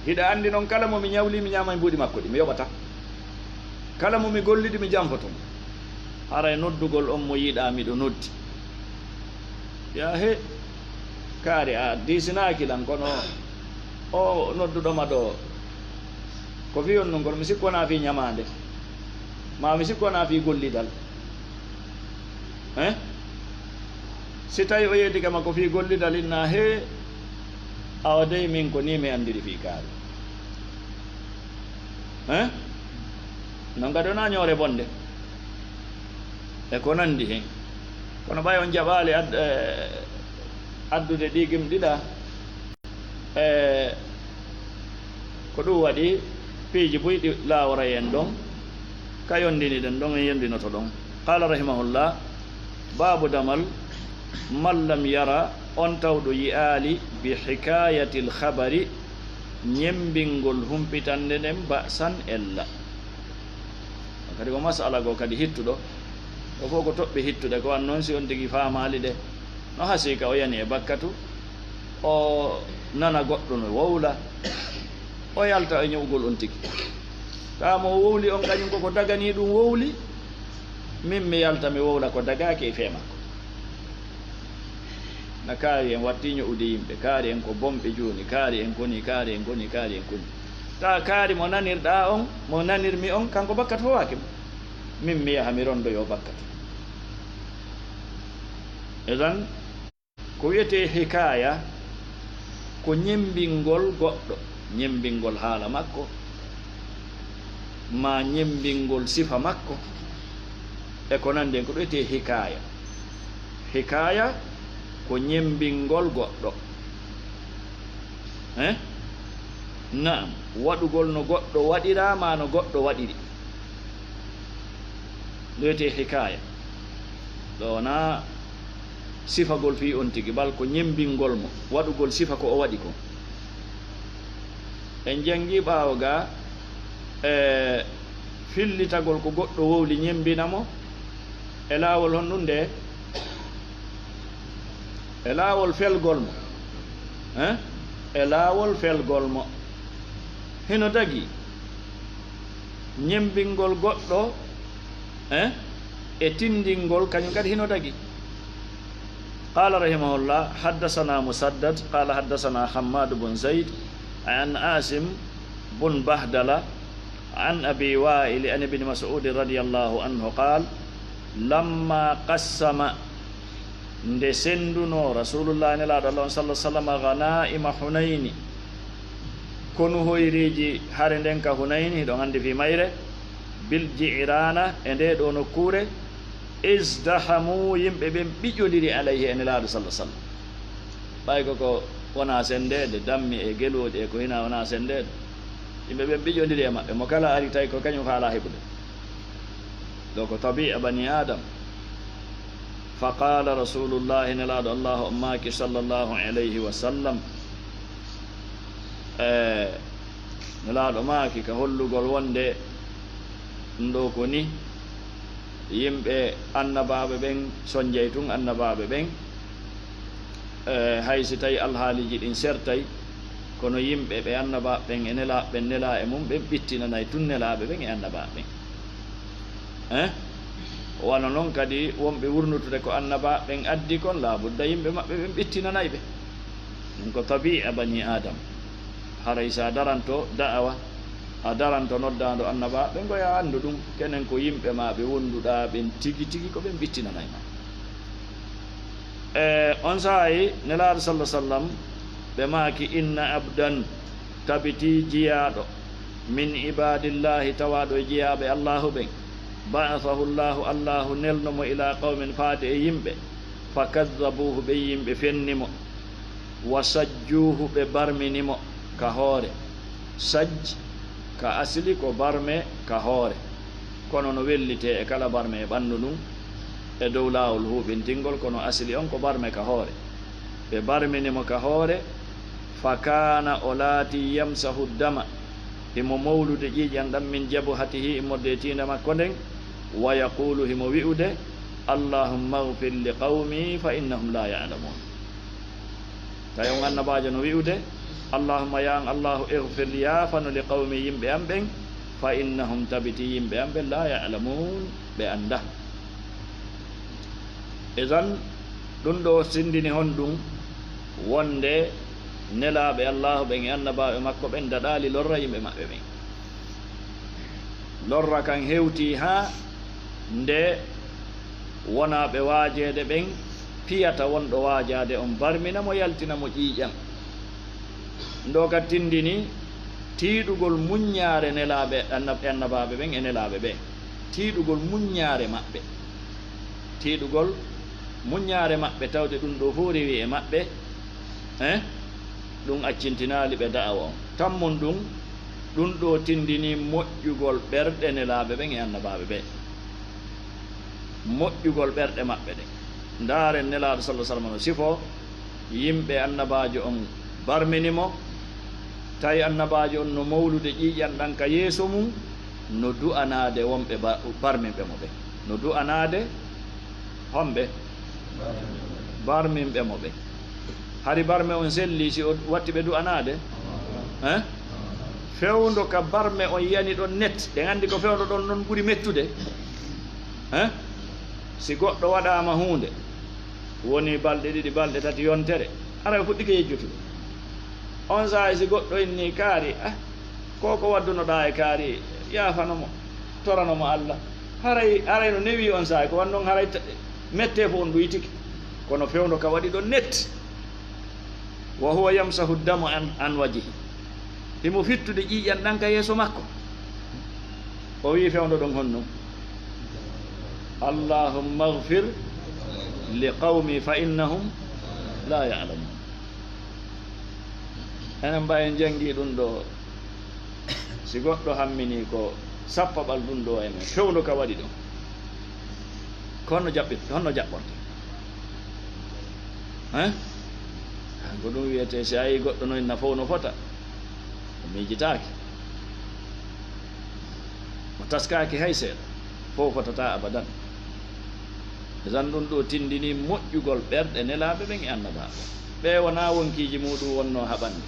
Hiɗa anndi noon kala mo mi ñawli mi ñaama e mbuuɗi makko ɗi, mi yoɓata. Kala mo mi gollidi mi janfoto mo. Haray noddugol on mo yiɗaa miɗo noddi. Yaa he, kaari a diisinaaki lan, kono o nodduɗo ma ɗo, ko fii on nun kono mi sikku wonaa fii ñamaande, maa mi sikku wonaa fii gollidal. Hein? Si tawi o yeetike ma ko fii gollidal, inna he, awa dey min ko nii mi anndiri fii kaari. Hein? No ngaɗonaa ñoore bonde. E ko nanndi hen. Kono ɓay on jaɓaali ad-, eh, addude ɗi gimɗiɗa, eh, ko ɗum waɗi piiji buy ɗi laaworay en ɗon, ka yondiniɗen ɗon, en yondinoto ɗon. Qala rahimahullah, baabu damal, man lam yara, on tawɗo yi'aali, bi hikayatil khabari, ñembingol humpitande nden, ba'san ella. Kadi ko masala goo kadi hittuɗo. Ɗo fof ko toɓɓe hittuɗe, ko wan noon si on tigi faamaali ɗe. No hasii ka o yani e bakkatu, o nana goɗɗo no wowla, o yalta e ño'ugol on tigi. Taa mo o wowli on kañum koko daganii ɗum wowli, min mi yalta mi wowla ko dagaaki e fee makko. Na kaari en watti ño'ude yimɓe, kaari en ko bomɓe jooni, kaari en koni, kaari en koni, kaari en koni. Taa kaari mo nanirɗaa on, mo nanirmi on, kanko bakkatu fowaaki mo. Min mi yaha mi rondoyoo bakkatu. Idan, ko wiyetee hikaaya, ko ñembingol goɗɗo, ñembingol haala makko, maa ñembingol sifa makko, e ko nanndi en, ko ɗum wiyetee hikaaya. Hikaaya ko ñembingol goɗɗo. Eh? Naam, waɗugol no goɗɗo waɗiraa, maa no goɗɗo waɗiri. Ɗum wiyetee hikaaya. Ɗo wonaa sifagol fii on tigi, bal ko ñembingol mo, waɗugol sifa ko o waɗi kon. En janngii ɓaawo ga, e fillitagol ko goɗɗo wowli ñembina mo, e laawol honɗum nde? E laawol felgol mo. Hein? E laawol felgol mo. Hino dagi ñembingol goɗɗo, eh, e tindingol, kañum kadi hino dagi. Qala rahimahullah, haddasana Musaddad, qala haddasana Hammad bun Zayd, an Asim bun Bahdala, an Abi Wa'il, an Ibni Mas'ud radiyallahu anhu qal, lamma qassama, nde senndunoo Rasuulullaahi nelaaɗo Allah on sallallaahu alayhi wa sallam ghanaaima Hunayni, konu hoyriiji hare nden ka Hunayni, hiɗon anndi fii mayre, bil Ji'raana, e ndee ɗoo nokkuure, izdahamuu, yimɓe ɓen ɓiƴondiri alayhi e nelaaɗo sallallaahu alayhi wa sallam. Ɓay ko ko wonaa senndeede, dammi e gelooɗi e ko hinaa wonaa senndeede. Yimɓe ɓen ɓiƴondiri e maɓɓe, mo kala ari tawi ko kañum faalaa heɓude. Ɗo ko tabi'a bani Adam. Fa qala Rasulullahi, nelaaɗo Allahu on maaki, sallallahu alayhi wa sallam, e nelaaɗo maaki ka hollugol wonde ɗum ɗo ko ni, yimɓe annabaaɓe ɓen sonjay tun annabaaɓe ɓen, e hay si tawi alhaaliiji ɗin sertay, kono yimɓe ɓe annabaaɓe ɓen e nelaaɓe ɓen nelaa e mum ɓen ɓittinanay tun nelaaɓe ɓen e annabaaɓe ɓen. Eh? Wano non kadi wonɓe wurnutude ko annabaaɓe ɓen addi kon, laabudda yimɓe maɓɓe ɓen ɓittinanay ɓe. Ɗum ko tabi'a bani Adam. Haray si a daranto da'awa, a daranto noddaando annabaaɓe ɓen, ko yo a anndu ɗum, kenen ko yimɓe maa ɓe wonduɗaa ɓen tigi tigi ko ɓen ɓittinanay ma. E on saa'i, nelaaɗo sallallahu alaihi wasallam, ɓe maaki, inna abdan, tabitii jiyaaɗo, min ibaadillaahi, tawaaɗo e jiyaaɓe Allaahu ɓen, ba'athahu Allaahu, Allaahu nelno mo, ilaa qawmin, faade e yimɓe, fa kaddabuuhu, ɓen yimɓe fenni mo, wa sajjuuhu, ɓe barmini mo ka hoore. Sajj ka asli ko barme ka hoore, kono no wellitee e kala barme e ɓanndu ndun, e dow laawol huuɓintingol, kono asli on ko barme ka hoore. Ɓe barmini mo ka hoore, fa kaana, o laatii, yamsahu dama, himo mowlude ƴiiƴan ɗan, min jabhatihi, immorde e tiinde makko nden, wa yaquulu, himo wi'ude, allahumma ighfir li qawmi fa innahum la ya'lamun. Tawi on annabaajo no wi'ude, allahumma, ya an Allahu, ighfir, yaafano, li qawmi, yimɓe am ɓen, fa innahum, tabiti yimɓe am ɓen, la ya'lamun, ɓe annda. Idan, ɗum ɗo sendini honɗum? Wonde nelaaɓe Allaahu ɓen e annabaaɓe makko ɓen daɗaali lorra yimɓe maɓɓe ɓen. Lorra kan hewtii haa nde wonaaɓe waajeede ɓen piyata wonɗo waajaade on, barmina mo, yaltina mo ƴiiƴan. Ɗo ka tindini tiiɗugol muññaare nelaaɓe, annab-, annabaaɓe ɓen e nelaaɓe ɓen. Tiiɗugol muññaare maɓɓe. Tiiɗugol Muññaare maɓɓe tawde ɗum ɗoo fof rewi e maɓɓe, eh, ɗum accintinaali ɓe da'awa on. Tammun ɗum, ɗum ɗoo tindinii moƴƴugol ɓerɗe nelaaɓe ɓen e annabaaɓe ɓe. Moƴƴugol ɓerɗe maɓɓe ɗen. Ndaaren Nelaaɗo sallallaahu alayhi wa sallam no sifoo yimɓe annabaajo on barmini mo, tawi annabaajo on no mowlude ƴiiƴan ɗan ka yeeso mum, no du'anaade wonɓe ba-, barminɓe mo ɓen. No du'anaade homɓe? Barminɓe mo ɓen. Hari barme on selli si o watti ɓe du'anaade? Hein? Fewndo ka barme on yani ɗon net. Ɗen anndi ko fewndo ɗon non ɓuri mettude. Hein? Si goɗɗo waɗaama huunde, woni balɗe ɗiɗi, balɗe tati yontere, haray o fuɗɗike yejjutude. On saa'i si goɗɗo inni kaari, ah, ko ko waddunoɗaa e kaari, yaafano mo, torano mo Alla. Haray, haray no newi on saa'i, ko wan non haray t-, mette fof on ɗuytike. Kono fewndo ka waɗi ɗon net. Wa huwa yamsahu dama an, an wajihi. Himo fittude ƴiiƴan ɗan ka yeeso makko. O wi'i fewndo ɗon honno? "Allahumma ighfir li qawmi fa innahum la ya'lamun." Enen mbawi en jangi ɗum ɗo. Si goɗɗo hammini ko sappaɓal ɗum ɗo e men, fewndo ka waɗi ɗum. Ko honno jaɓɓit-, honno jaɓɓorte? Hein? Ko ɗum wiyetee, si a yii goɗɗo no inna fof no fota, o miijitaaki. O taskaaki hay seeɗa, fof fotata abadan. Zan ɗum ɗo tindini moƴƴugol ɓerɗe nelaaɓe ɓen e annabaaɓe. Ɓe wonaa wonkiiji muɗum wonnoo haɓande,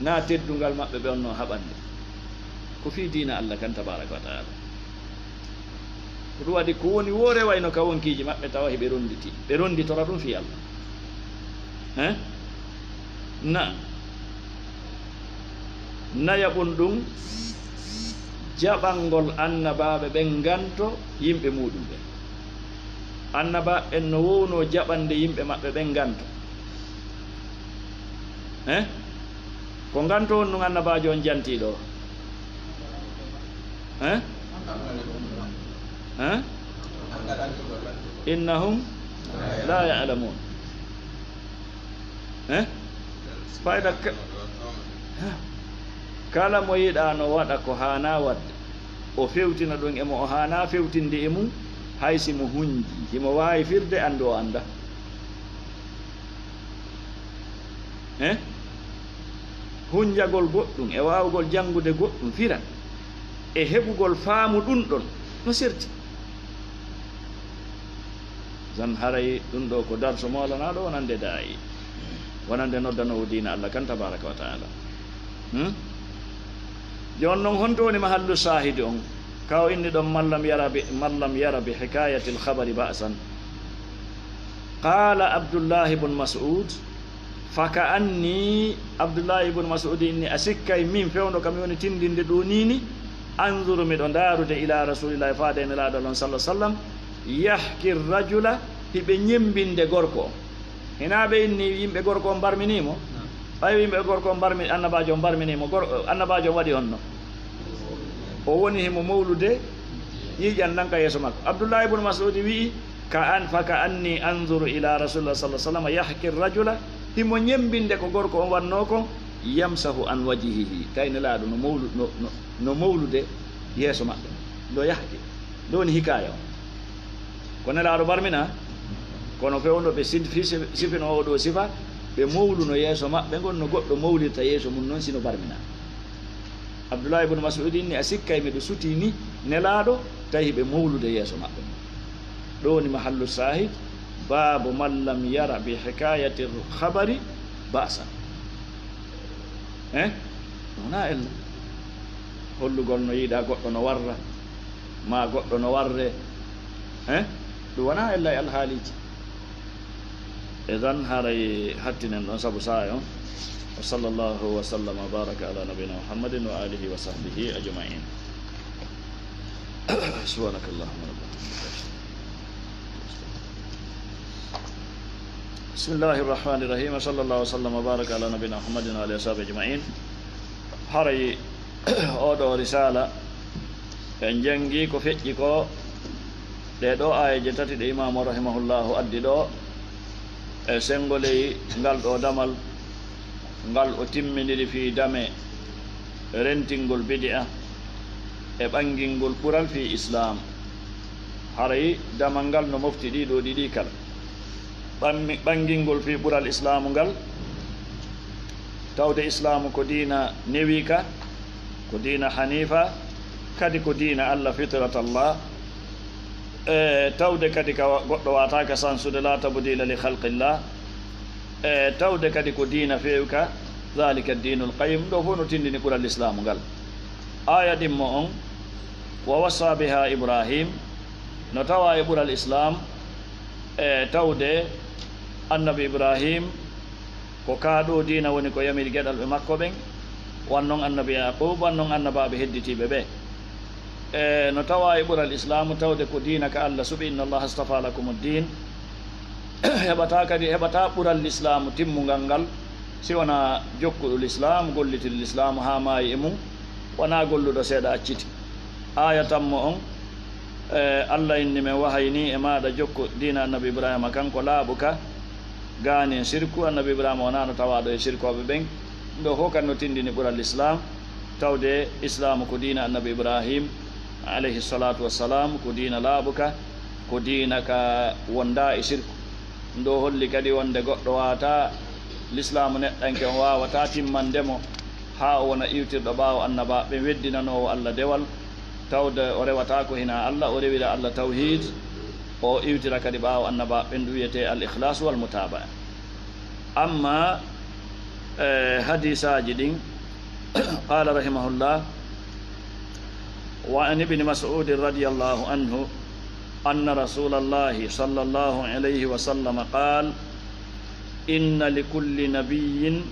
naa teddungal maɓɓe ɓe wonnoo haɓande. Ko fii diina Allah kan tabaaraka wa ta'ala. Ko ɗum waɗi ko woni woo rewayno ka wonkiiji maɓɓe tawa hiɓe ronditi. Ɓe ronditora ɗum fii Allah. Hein? Naam. Nayaɓun ɗum, jaɓangol annabaaɓe ɓen nganto yimɓe muɗum ɓen. Annabaaɓe ɓen no wownoo jaɓande yimɓe maɓɓe ɓen nganto. Hein? Ko nganto on ɗum annabaajo on jantii ɗo? Hein? Hein? Innahum la ya'lamun. Hein? Fayda ka-, kala mo yiɗaa no waɗa ko haanaa waɗde, o fewtina ɗum e mo o haanaa fewtinde e mum, hay si mo hunji, himo waawi firde anndu o annda. Hein? Hunjagol goɗɗum e waawugol janngude goɗɗum fira e heɓugol faamu ɗum ɗon no serti. Zan haray ɗum ɗo ko darso moolanaaɗo wonande daa'i, wonande noddanoowo diina Allah kan tabaaraka wa ta'ala. Hmm? Jooni non, honto woni mahallu saahidi on? Ka o inni ɗon, "Man lam yara bi, man lam yara bi hikayatil khabari ba'san." Qaala Abdullahi bun Mas'ud, "Fa ka anni," Abdullahi ibn Mas'ud inni, "a sikkay min fewndo kam woni tindinde ɗo nii ni, anzuru, miɗo ndaarude, ila Rasulillahi, faade e Nelaaɗo Allah on, sallallahu alaihi wasallam, yahki rajula, hiɓe ñembinde gorko on." Hinaa ɓe inni yimɓe gorko on barminii mo? Ɓay yimɓe gorko on barmi-, annabaajo on barminii mo, gor-, annabaajo on waɗi honno? O woni himo mowlude ƴiiƴan ɗan ka yeeso makko. Abdullahi ibn Mas'ud wi'i, "Ka an, fa ka anni anzuru ila Rasulillah sallallahu alaihi wasallam yahki rajula." Himo ñembinde ko gorko on wannoo kon, "yamsahu an wajhihi." Tawi Nelaaɗo no mowlu-, no, no, no mowlude yeeso maɓɓe. Ɗo yahki. Ɗo woni hikaaya on. Ko Nelaaɗo barmina, kono fewndo ɓe sid-, fi-, sifino oo ɗo sifa, ɓe mowluno yeeso maɓɓe ngon no goɗɗo mowlirta yeeso mum non sino barmina. Abdullahi ibn Mas'ud inni, a sikkay miɗo sutii ni Nelaaɗo, tawi ɓe mowlude yeeso maɓɓe. Ɗo woni mahallu sahid, baabu man lam yara bi hikayati khabari ba'sa. Eh? Wonaa ella. Hollugol no yiɗa goɗɗo no warra, maa goɗɗo no warre. Eh? Ɗum wonaa ella e alhaaliiji. Idan haray hattinen ɗon sabu saayo. Wa sallallahu wa sallama wa baraka ala nabiyina Muhammadin wa alihi wa sahbihi ajma'in. Subhanakallahumma rabbana. Bismillahir rahmanir rahim. Wa sallallahu wa sallama wa baraka ala nabiyina Muhammadin wa alihi wa sahbihi ajma'in. Haray oɗo risala en jangi ko feƴƴi ko Ɗee ɗoo aayeeje tati ɗe Imaamu rahimahullahu addi ɗoo, e senngo ley ngal ɗoo damal, ngal o timminiri fii dame rentingol bidi'a e ɓanngingol ɓural fii Islaam. Haray damal ngal no mofti ɗii ɗoo ɗiɗi kala. Ɓammi-, ɓanngingol fii ɓural Islaamu ngal, tawde Islaamu ko diina newiika, ko diina haniifa, kadi ko diina Alla, fitratallah. E tawde kadi ka wa-, goɗɗo waataaka sansude, "Laa tabdiila li khalqillah." E tawde kadi ko diina feewka, "Dhaalika diinul qayyim." Ɗoo fof no tinndini ɓural Islaamu ngal. Aaya ɗimmo on, "Wa wassaa bihaa Ibraahiim," no tawaa e ɓural Islaam, e tawde Annabi Ibraahiim ko kaa ɗoo diina woni ko yamiri geɗalɓe makko ɓen, wan non Annabi Yaaquub, wan non annabaaɓe hedditiiɓe ɓe. E no tawaa e ɓural Islaamu tawde ko diina ka Alla suɓi, "Inna Allaha astafaa lakumu ddiin." Heɓataa kadi, heɓataa ɓural Lislaamu timmungal ngal si wonaa jokkuɗo Lislaamu, gollitiiɗo Lislaamu haa maayi e mum, wonaa golluɗo seeɗa acciti. Aaya tammo on, e, Alla inni, "Men wahayinii e maaɗa jokku diina Annabi Ibraahiima kan ko laaɓuka, gaanin sirku." Annabi Ibraahiima wonaano tawaaɗo e sirkooɓe ɓen. Ɗoo fof kan no tinndini ɓural Lislaam, tawde Islaamu ko diina Annabi Ibraahiim, alayhi salaatu wassalaam, ko diina laaɓuka, ko diina ka wondaa e sirku. Ɗoo holli kadi wonde goɗɗo waawataa, Lislaamu neɗɗanke on waawataa timmande mo haa o wona iwtirɗo ɓaawo annabaaɓe ɓen, weddinanoowo Alla dewal, tawde o rewataa ko hinaa Alla, o rewira Alla tawhiid, o iwtira kadi ɓaawo annabaaɓe ɓen, ɗum wiyetee al-ikhlaas wal mutaabaa. Amma, e, hadiisaaji ɗin, qaala rahimahullah, wa an ibni Mas'uudin radiyallahu anhu, anna rasuulallahi sallallahu alayhi wa sallam qaal, "Inna li kulli nabiyyin,"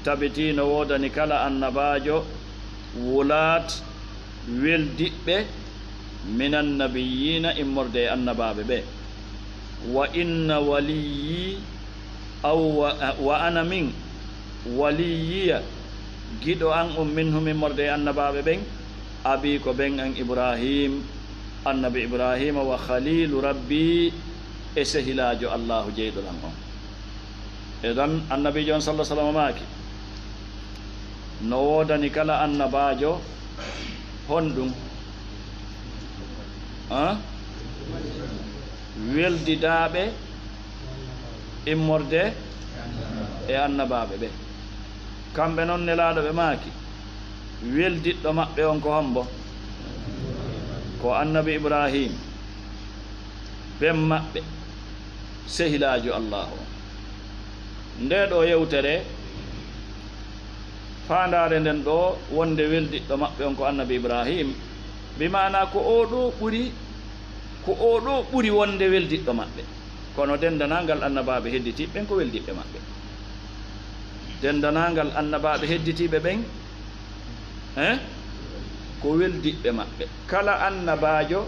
tabitii no woodani kala annabaajo, "wulaat," weldiɓɓe, "minan nabiyyiina," immorde e annabaaɓe ɓe. "Wa inna waliyyi, aw wa, wa ana min, waliyyiya," giɗo an on, "minhum," immorde e annabaaɓe ɓen, "abii," ko ben an, "Ibraahiim," Annabi Ibraahiima, "wa khaliilu rabbi," e sehilaajo Allaahu jeyɗo lan on. Idan, Annabiijo on, sallallahu alaihi wasallam, maaki, no woodani kala annabaajo honɗum? Ah? Weldidaaɓe immorde e annabaaɓe ɓe. Kamɓe non, Nelaaɗo ɓe maaki, weldiɗɗo maɓɓe on ko hombo? Ko Annabi Ibraahiim, ben maɓɓe, sehilaajo Allaahu on. Ndee ɗoo yewtere, faandaare nden ɗoo wonde weldiɗɗo maɓɓe on ko Annabi Ibraahiim, bi maanaa ko oo ɗoo ɓuri, ko oo ɗoo ɓuri wonde weldiɗɗo maɓɓe. Kono denndanangal annabaaɓe hedditiiɓe ɓen ko weldiɓɓe maɓɓe. Denndanangal annabaaɓe hedditiiɓe ɓen, eh, ko weldiɓɓe maɓɓe. Kala annabaajo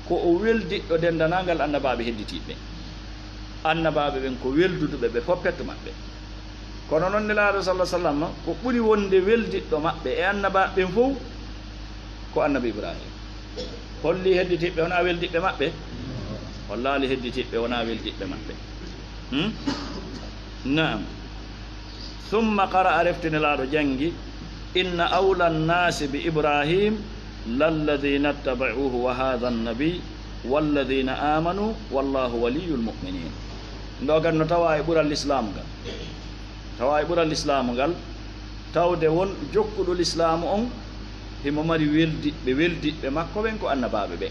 ko o weldiɗɗo denndanangal annabaaɓe hedditiiɓe ɓen. Annabaaɓe ɓen ko welduduɓe ɓe fof pettu maɓɓe. Kono non Nelaaɗo, sallallahu alaihi wasallam, ko ɓuri wonde weldiɗɗo maɓɓe e annabaaɓe ɓen fof ko Annabi Ibraahiim. Holli hedditiiɓe wonaa weldiɓɓe maɓɓe? Hollaali hedditiiɓe wonaa weldiɓɓe maɓɓe. Hmm? Naam. Summa qara'a, refti Nelaaɗo janngi, "Inna awla nnaasi bi Ibraahiim lalladhiina ttaba'uuhu wa haadha nnabiy walladhiina aamanuu wallaahu waliyyul mu'miniin." Ndo gan no tawa e ɓural Lislaamu ngal. Tawa e ɓural Lislaamu ngal, tawde won jokkuɗo Lislaamu on, himo mari weldiɓɓe, weldiɓɓe makko ɓen ko annabaaɓe ɓe.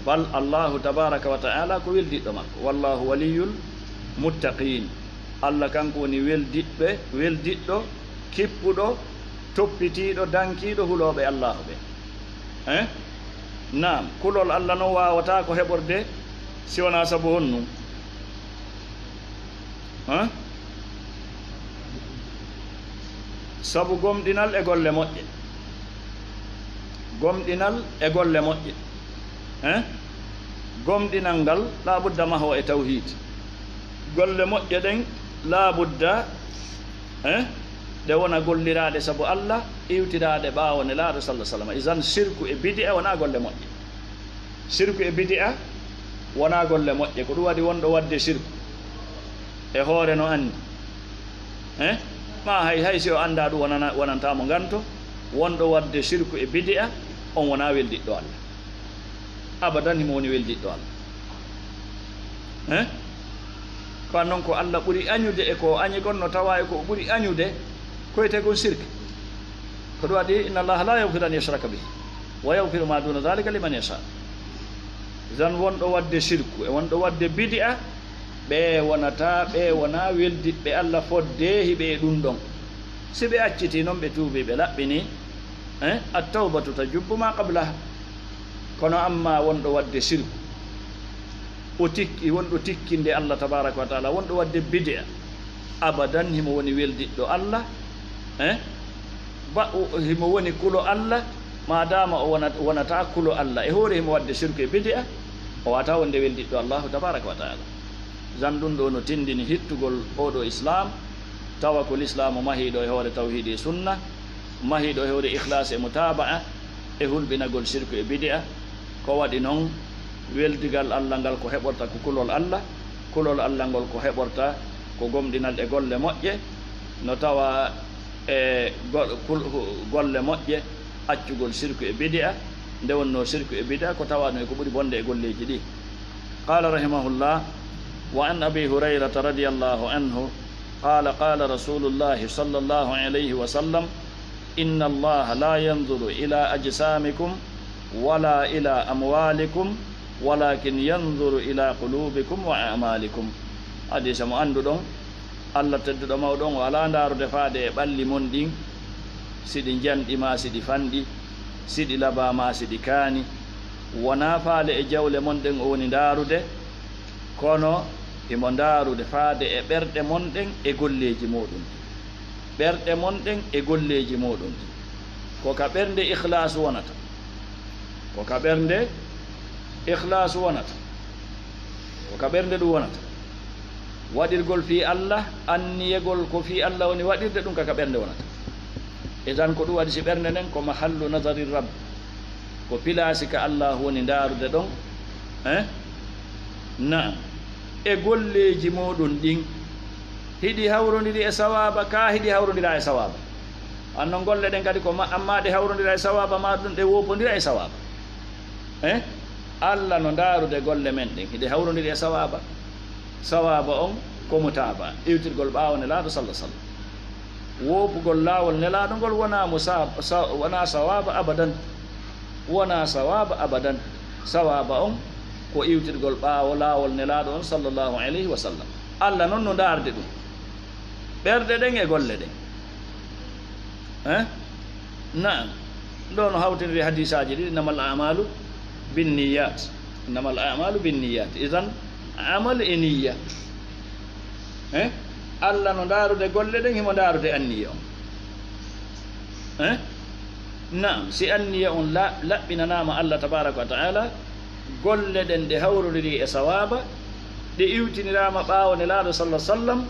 Bal Allaahu tabaaraka wa ta'aala ko weldiɗɗo makko. "Wallaahu waliyyul muttaqiin." Alla kanko woni weldiɓɓe, weldiɗɗo, kippuɗo, toppitiiɗo, dankiiɗo hulooɓe Allaahu ɓe. Eh? Naam, kulol Alla non waawataa ko heɓorde si wonaa sabu honɗum? Hã? Sabu gomɗinal e golle moƴƴe. Gomɗinal e golle moƴƴe. Hã? Gomɗinal ngal, laabudda mahoo e tawhiid. Golle moƴƴe ɗen, laabudda, hã, ɗe wona golliraaɗe sabu Alla, iwtiraaɗe ɓaawo Nelaaɗo, sallallahu alaihi wasallam. Izan, sirku e bidi'a wonaa golle moƴƴe. Sirku e bidi'a wonaa golle moƴƴe. Ko ɗum waɗi wonɗo waɗde sirku e hoore no anndi. Eh? Ma hay, hay si o anndaa ɗum wonana-, wonantaa mo nganto. Wonɗo waɗde sirku e bidi'a, on wonaa weldiɗɗo Allah. Abadan himo woni weldiɗɗo Allah. Eh? Ko noon ko Allah ɓuri añude e ko o añi kon, no tawa e ko o ɓuri añude ko wiyetee kon sirki. Ko ɗum waɗi, "Inna Allaha la yaghfiru an yushraka bihi wa yaghfiru ma duna dhalika liman yasha." Zan wonɗo waɗde sirku e wonɗo waɗde bidi'a, ɓe wonata, ɓe wona weldiɓɓe Allah fodde hiɓe e ɗum ɗon. Si ɓe accitii noon, ɓe tuubii, ɓe laɓɓinii, eh, at-tawbatu tajubbu ma qablaha. Kono amma wonɗo waɗde sirku, o tikki, wonɗo tikkinde Allah tabaraka wa taala, wonɗo waɗde bidi'a, abadan himo woni weldiɗɗo Allah, eh? Ba, o, himo woni kulo Allah, ma dama o wona-, wonata kulo Allah. E hoore himo waɗde sirku e bidi'a, o wata wonde weldiɗɗo Allahu tabaraka wa taala. Zan ɗum ɗo no tindini hittugol oɗo Islam, tawa ko Lislaamu mahiiɗo e hoore tawhiidi e sunna, mahiiɗo e hoore ikhlaas e mutaaba'a, e hulɓinagol sirku e bidi'a. Ko waɗi noon, weldigal Allah ngal ko heɓorta ko kulol Allah, kulol Allah ngol ko heɓorta ko gomɗinal e golle moƴƴe, no tawa e go-, kul-, golle moƴƴe, accugol sirku e bidi'a, nde wonnoo sirku e bidi'a ko tawaano e ko ɓuri bonde e golleeji ɗi. Qaala rahimahullah, wa an Abi Hurayrata radiyallahu anhu, qaala, qaala Rasuulullahi sallallahu alayhi wa sallam, "Inna Allaha la yanzuru ila ajsamikum wala ila amwalikum, walakin yanzuru ila qulubikum wa a'malikum." Hadiisa mo annduɗon, Allah tedduɗo mawɗo on o alaa ndaarude faade e ɓalli mon ɗin, si ɗi njanɗi maa si ɗi fanɗi, si ɗi labaa maa si ɗi kaani. Wonaa faale e jawle mon ɗen o woni ndaarude, kono himo ndaarude faade e ɓerɗe mon ɗen e golleeji mooɗon ɗin. Ɓerɗe mon ɗen e golleeji mooɗon ɗin. Ko ka ɓernde ikhlaasu wonata. Ko ka ɓernde ikhlaasu wonata. Ko ka ɓernde ɗum wonata. Waɗirgol fii Allah, anniyegol ko fii Allah woni waɗirde, ɗum ka, ka ɓernde wonata. E tan ko ɗum waɗi si ɓernde nden ko mahallu nadari Rabb. Ko pilaasi ka Allah woni ndaarude ɗon. Eh? Naam. E golleeji mooɗon ɗin, hiɗi hawrondiri e sawaaba, kaa hiɗi hawrondira e sawaaba? Annon golle ɗen kadi ko ma-, amma ɗe hawrondira e sawaaba, ma ɗum ɗe woopondira e sawaaba. Eh? Allah no ndaarude golle men ɗen, hiɗe hawrondiri e sawaaba. Sawaaba on ko mutaaba, iwtirgol ɓaawo Nelaaɗo sallallahu alaihi wasallam. Woopugol laawol Nelaaɗo ngol wonaa mo sa-, sa-, wonaa sawaaba abadan. Wonaa sawaaba abadan. Sawaaba on ko iwtirgol ɓaawo laawol Nelaaɗo on sallallahu alaihi wasallam. Allah non no ndaarde ɗum. Ɓerɗe ɗen e golle ɗen. Eh? Naam. Ɗo no hawtindiri hadiisaaji ɗiɗi, "Innamal a'maalu binniyat." "Innamal a'maalu binniyat." Idan, amal e niyya. Eh? Allah no ndaarude golle ɗen, himo ndaarude anniya on. Eh? Naam, si anniya on la-, laɓɓinanaama Allah tabaaraka wa ta'ala, golle ɗen ɗe hawrondiri e sawaaba, ɗe iwtiniraama ɓaawo Nelaaɗo sallallahu alaihi wasallam,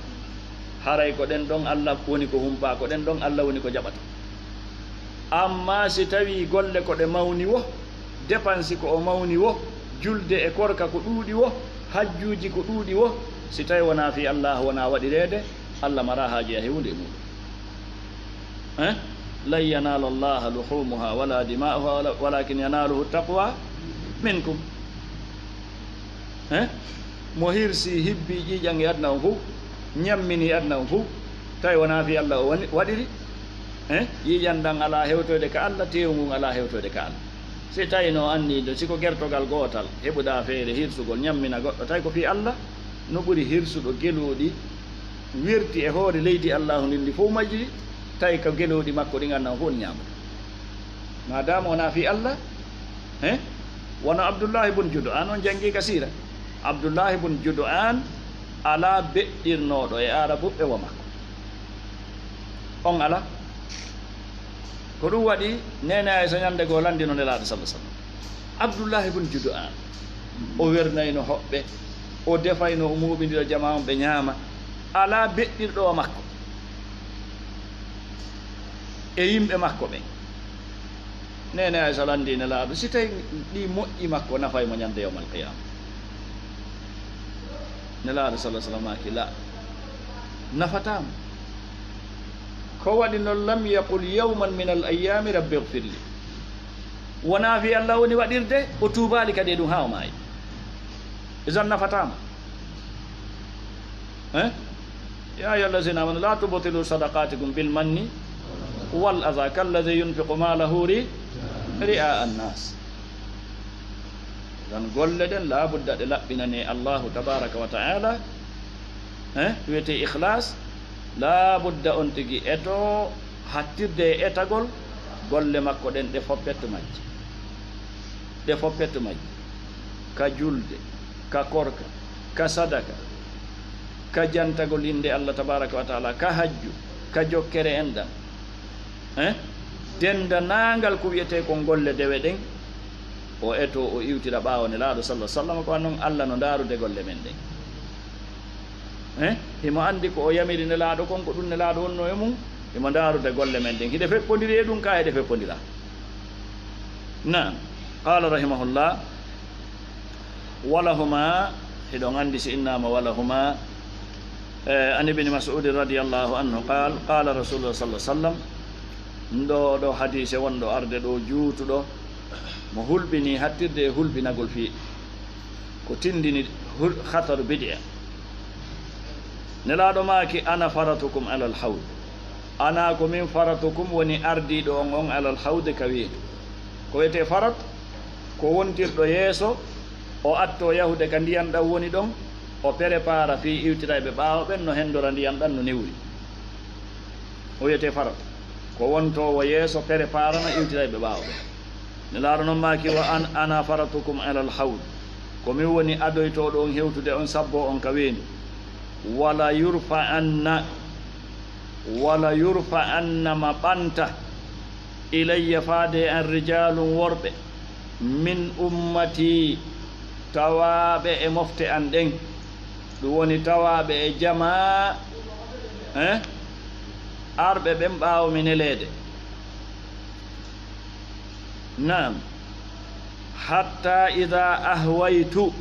haray ko ɗen ɗon Allah woni ko humpa, ko ɗen ɗon Allah woni ko jaɓata. Amma si tawii golle ko ɗe mawni wo, depansi ko o mawni wo, julde e korka ko ɗuuɗi wo, hajjuuji ko ɗuuɗi wo, si tawii wonaa fii Allah wonaa waɗireede, Allah maraa haaju e huunde e muuɗum. Eh? "Lan yanaala Allaha luhumuha wala dima'uha wala-, walakin yanaluhu taqwa minkum." Eh? Mo hirsi, hibbi ƴiiƴan e aduna on fof, ñammini aduna on fof, tawi wonaa fii Allah o woni, waɗiri. Eh? Ƴiiƴan ɗan alaa hewtoyde ka Allah, teewu ngun alaa hewtoyde ka Allah. Si tawii no anniiɗo, si ko gertogal gootal, heɓuɗaa feere hirsugol, ñammina goɗɗo, tawi ko fii Allah, no ɓuri hirsuɗo gelooɗi werti e hoore leydi Allahu ndin ndi fof majjiri, tawi ko gelooɗi makko ɗin anna on fof on ñaamude. Maadaama wonaa fii Allah, eh? Wano Abdullahi bun Judu'aan, on janngii ka siira. Abdullahi bun Judu'aan alaa beɗɗirnooɗo e Aarabuɓe wa makko. On alaa? Ko ɗum waɗi Neene Aysa ñande goo lanndino Nelaaɗo sallallahu alaihi wasallam. Abdullahi bun Judu'aan, o wernayno hoɓɓe, o defayno, o mooɓindira jamaa on ɓe ñaama. Alaa beɗɗirɗo wa makko e yimɓe makko ɓen. Neene Aysa lanndii Nelaaɗo, si tawi ɗi moƴƴi makko, nafay mo ñande yawmal qiyaama. Nelaaɗo sallallaahu alayhi wa sallam maaki, "La, nafataa mo." Ko waɗi noon, "Lam yaqul yawman min al ayyaami rabbi ighfir li." Wonaa fii Allah woni waɗirde, o tuubaali kadi e ɗum haa o maayi. Idan nafataa mo. Eh? "Ya ayyuha allazina amanu la tubtilu sadaqatikum bil manni wal adha kalladhi yunfiqu malahu ri-, ri'a an-nas." Idan golle ɗen laabudda ɗe laɓɓinane Allahu tabaraka wa ta'ala. Eh? Wiyetee ikhlas. Laabudda on tigi eto hattirde e etagol golle makko ɗen, ɗe fof pettu majje. Ɗe fof pettu majje. Ka julde, ka korka, ka sadaka, ka jantagol innde Allah tabaraka wa ta'ala, ka hajju, ka jokkere enɗan. Eh? Denndaangal ko wiyetee kon golle dewe ɗen, o eto o iwtira ɓaawo Nelaaɗo sallallaahu alayhi wa sallam, ko non Allah no ndaarude golle men ɗen. Eh? Himo anndi ko o yamiri Nelaaɗo kon, ko ɗum Nelaaɗo wonnoo e mum, himo ndaarude golle men ɗen. Hiɗe feppondiri e ɗum, kaa hiɗe feppondira? Naam. Qaala rahimahullah, "Walahuma," hiɗon anndi si innaama "walahuma." Eh, an Ibni Mas'udin radiyallahu anhu qaal, qaala Rasulullah sallallahu alaihi wasallam, ɗo, ɗo hadiise wonɗo arde ɗo juutuɗo, mo hulɓini hattirde e hulɓinagol fii ko tindini hul-, khataru bid'a. Nelaaɗo maaki, "Ana faratukum alal hawd." Ana ko min faratukum woni ardiiɗo on, on alal hawd ka weendu. Ko wiyetee farat? Ko wontirɗo yeeso, o attoo yahude ka ndiyan ɗan woni ɗon, o prépara fii iwtirayɓe ɓaawo ɓen no hendora ndiyan ɗan no newri. O wiyetee farat. Ko wontoowo yeeso, préparana iwtirayɓe ɓaawo ɓen. Nelaaɗo non maaki, "Wa an-, ana faratukum alal hawd." Ko min woni adoytooɗo on hewtude on, sabboo on ka weendu. "Wala yurfa'anna, wala yurfa'anna, ma ɓanta, ilayya, faade e an, rijaalun, worɓe, min ummati, tawaaɓe e mofte an ɗen." Ɗum woni tawaaɓe e jamaa, eh, arɓe ɓen ɓaawo mi neleede. Naam. "Hatta idha ahwaytu,"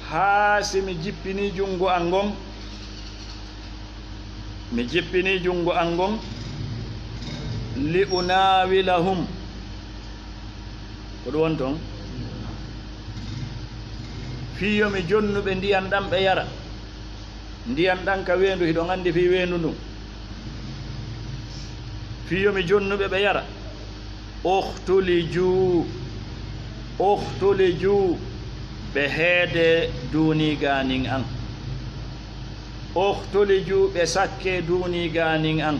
haa si mi jippini junngo an ngon, mi jippini junngo an ngon, "li unawilahum," ko ɗum woni ton, fii yo mi jonnu ɓe ndiyan ɗan ɓe yara. Ndiyan ɗan ka weendu, hiɗon anndi fii weendu ndun. Fii yo mi jonnu ɓe ɓe yara. "Ukhtuliju, ukhtuliju," ɓe heede duunii gaanin an. "Ukhtuliju," ɓe sakkee duunii gaanin an.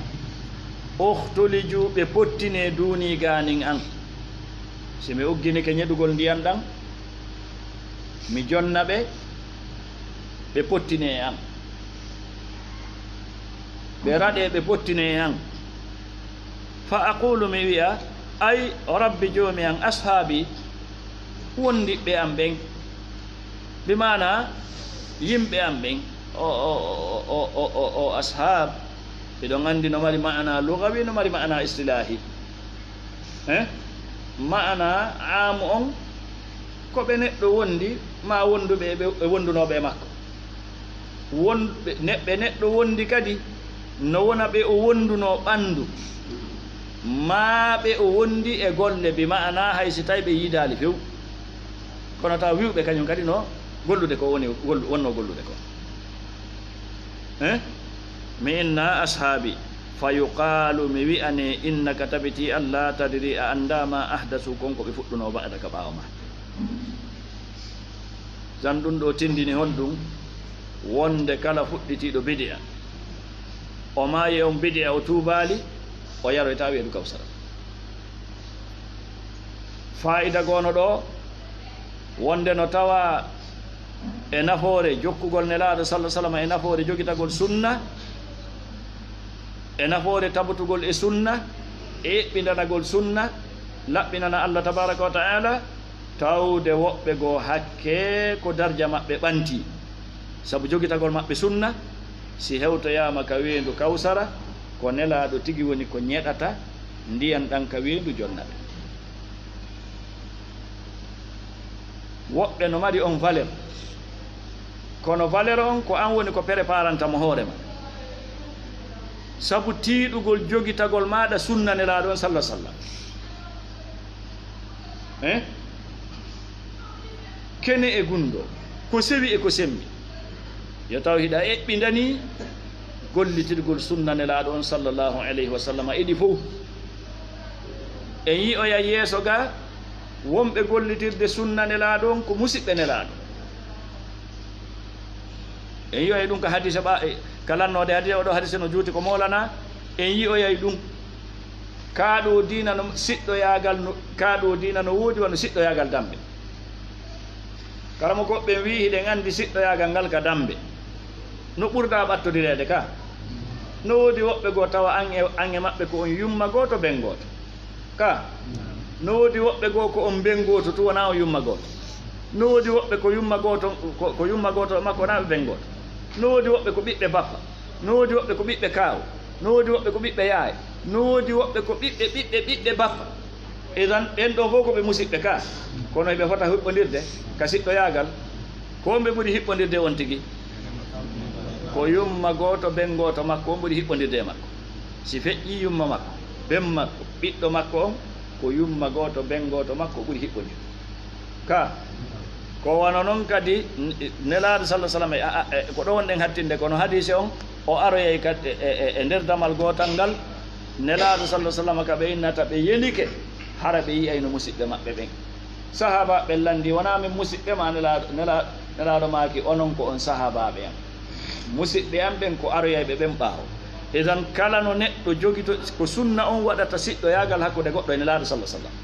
"Ukhtuliju," ɓe pottinee duunii gaanin an. Si mi ugginike ñeɗugol ndiyan ɗan, mi jonna ɓe, ɓe pottinee e an. Ɓe raɗee, ɓe pottinee e an. "Fa aqulu," mi wi'a, "ay Rabbi, Joomi an, ashaabi, wondiɓɓe an ɓen." Bi maana yimɓe an ɓen. O, o, o ashab, hiɗon anndi no mari maana lugawi, no mari maana istilaahi. Eh? Maana aamu on, ko ɓe neɗɗo wondi, maa wonduɓe e ɓe, e wondunooɓe e makko. Won-, ɓe, ne-, ɓe neɗɗo wondi kadi, no wona ɓe o wondunoo ɓanndu, maa ɓe o wondi e golle, bi maana hay si tawi ɓe yiidaali few. Kono taw wi'uɓe kañum kadi no gollude ko woni, gollu-, wonnoo gollude ko. Eh? Mi inna ashaabi, fa yuqaalu, mi wi'ane, innaka, tabiti an, laa tadri, a anndaa, ma ahdasu, kon ko ɓe fuɗɗunoo, ba'daka, ɓaawo ma. Tan ɗum ɗo tindini honɗum? Wonde kala fuɗɗitiiɗo bidi'a, o maayi e on bidi'a, o tuubaali, o yaroytaa weedu Kawsara. Faa'ida goono ɗo, wonde no tawa e nafoore jokkugol Nelaaɗo, sallallaahu alayhi wa sallam, e nafoore jogitagol sunna, e nafoore tabutugol e sunna, e eɓɓindanagol sunna, laɓɓinana Allah tabaaraka wa ta'aala, tawde woɓɓe goo hakke ko darja maɓɓe ɓantii. Sabu jogitagol maɓɓe sunna, si hewtoyaama ka weendu Kawsara, ko Nelaaɗo tigi woni ko ñeɗata ndiyan ɗan ka weendu, jonna ɓe. Woɓɓe no mari on valeur, kono valeur on ko an woni ko préparanta mo hoore ma. Sabu tiiɗugol jogitagol maaɗa sunna Nelaaɗo on salla sallam. Eh? Kene e gunndoo, ko sewi e ko sembi. Yo taw hiɗa eɓɓindanii gollitirgol sunna Nelaaɗo on sallallahu alayhi wa sallam e ɗi fow. En yi'oyay yeeso ga wonɓe gollitirde sunna Nelaaɗo on ko musiɓɓe Nelaaɗo. En yi'oyay ɗum ka hadiise ɓa-, e, ka lannoode hadiise, oɗo hadiise no juuti ko moolana, en yi'oyay ɗum. Kaa ɗoo diina no siɗɗoyaagal no, kaa ɗoo diina no woodi wano siɗɗoyaagal dammbe. Karamokooɓe ɓen wi'i hiɗen anndi siɗɗoyaagal ngal ka dammbe. No ɓurɗaa ɓattodireede ka. No woodi woɓɓe goo tawa an e, an e maɓɓe ko on yumma gooto, ben gooto. Ka. No woodi woɓɓe goo ko on ben gooto, tun wonaa on yumma gooto. No woodi woɓɓe ko yumma gooto, ko, ko yumma gooto makko wonaa ɓe ben gooto. No woodi woɓɓe ko ɓiɓɓe bappa. No woodi woɓɓe ko ɓiɓɓe kaaw. No woodi woɓɓe ko ɓiɓɓe yaay. No woodi woɓɓe ko ɓiɓɓe, ɓiɓɓe, ɓiɓɓe bappa. Idan, ɓen ɗoo fow ko ɓe musiɓɓe ka, kono hiɓe fota hiɓɓondirde ka siɗɗoyaagal. Ko ɓe ɓuri hiɓɓondirde on tigi? Ko yumma gooto, ben gooto makko, on ɓuri hiɓɓondirde e makko. Si feƴƴii yumma makko, ben makko, ɓiɗɗo makko on, ko yumma gooto, ben gooto makko ɓuri hiɓɓondirde. Ka, ko wano non kadi, n-, Nelaaɗo sallallahu alaihi wasallam, e, a, a, e, ko ɗo wonɗen hattinde, kono hadiise on, o aroyay kadi e, e, e, e nder damal gootal ngal, Nelaaɗo sallallahu alaihi wasallam ka ɓe innata ɓe yelike, hara ɓe yi'ayno musiɓɓe maɓɓe ɓen. Sahaabaaɓe ɓen lanndii, "Wonaa min musiɓɓe ma?" Nelaaɗo, Nela-, Nelaaɗo maaki, "Onon ko on sahaabaaɓe am. Musiɓɓe am ɓen ko aroyayɓe ɓen ɓaawo." Idan, kala no neɗɗo jogito, ko sunna on waɗata siɗɗoyaagal hakkunde goɗɗo e Nelaaɗo sallallahu alaihi wasallam.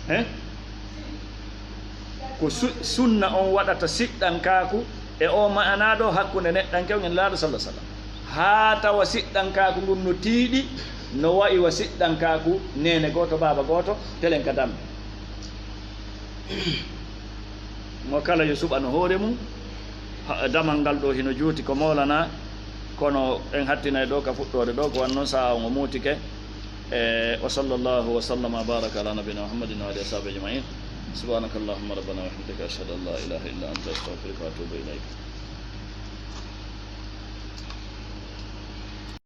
He? Ko su-, sunna on waɗata siɗɗankaaku e o ma'anaa ɗo hakkunde neɗɗanke on e Nelaaɗo sallallahu alaihi wasallam. Haa tawa siɗɗankaaku ngun no tiiɗi, no wa'i wa siɗɗankaaku neene gooto, baaba gooto, telen ka dambe. Mo kala yo suɓano hoore mum. Ha, damal ngal ɗo hino juuti ko mawlana, kono en hattinay ɗo ka fuɗɗoode ɗo, ko wan non sa'a on o muutike. E, wa sallallahu wa sallama wa baraka ala nabina Muhammadin wa alihi wa sahbihi ajma'in. Subhanaka Allahumma rabbana wa bihamdika, ashhadu an la ilaha illa anta, astaghfiruka wa atubu ilayk.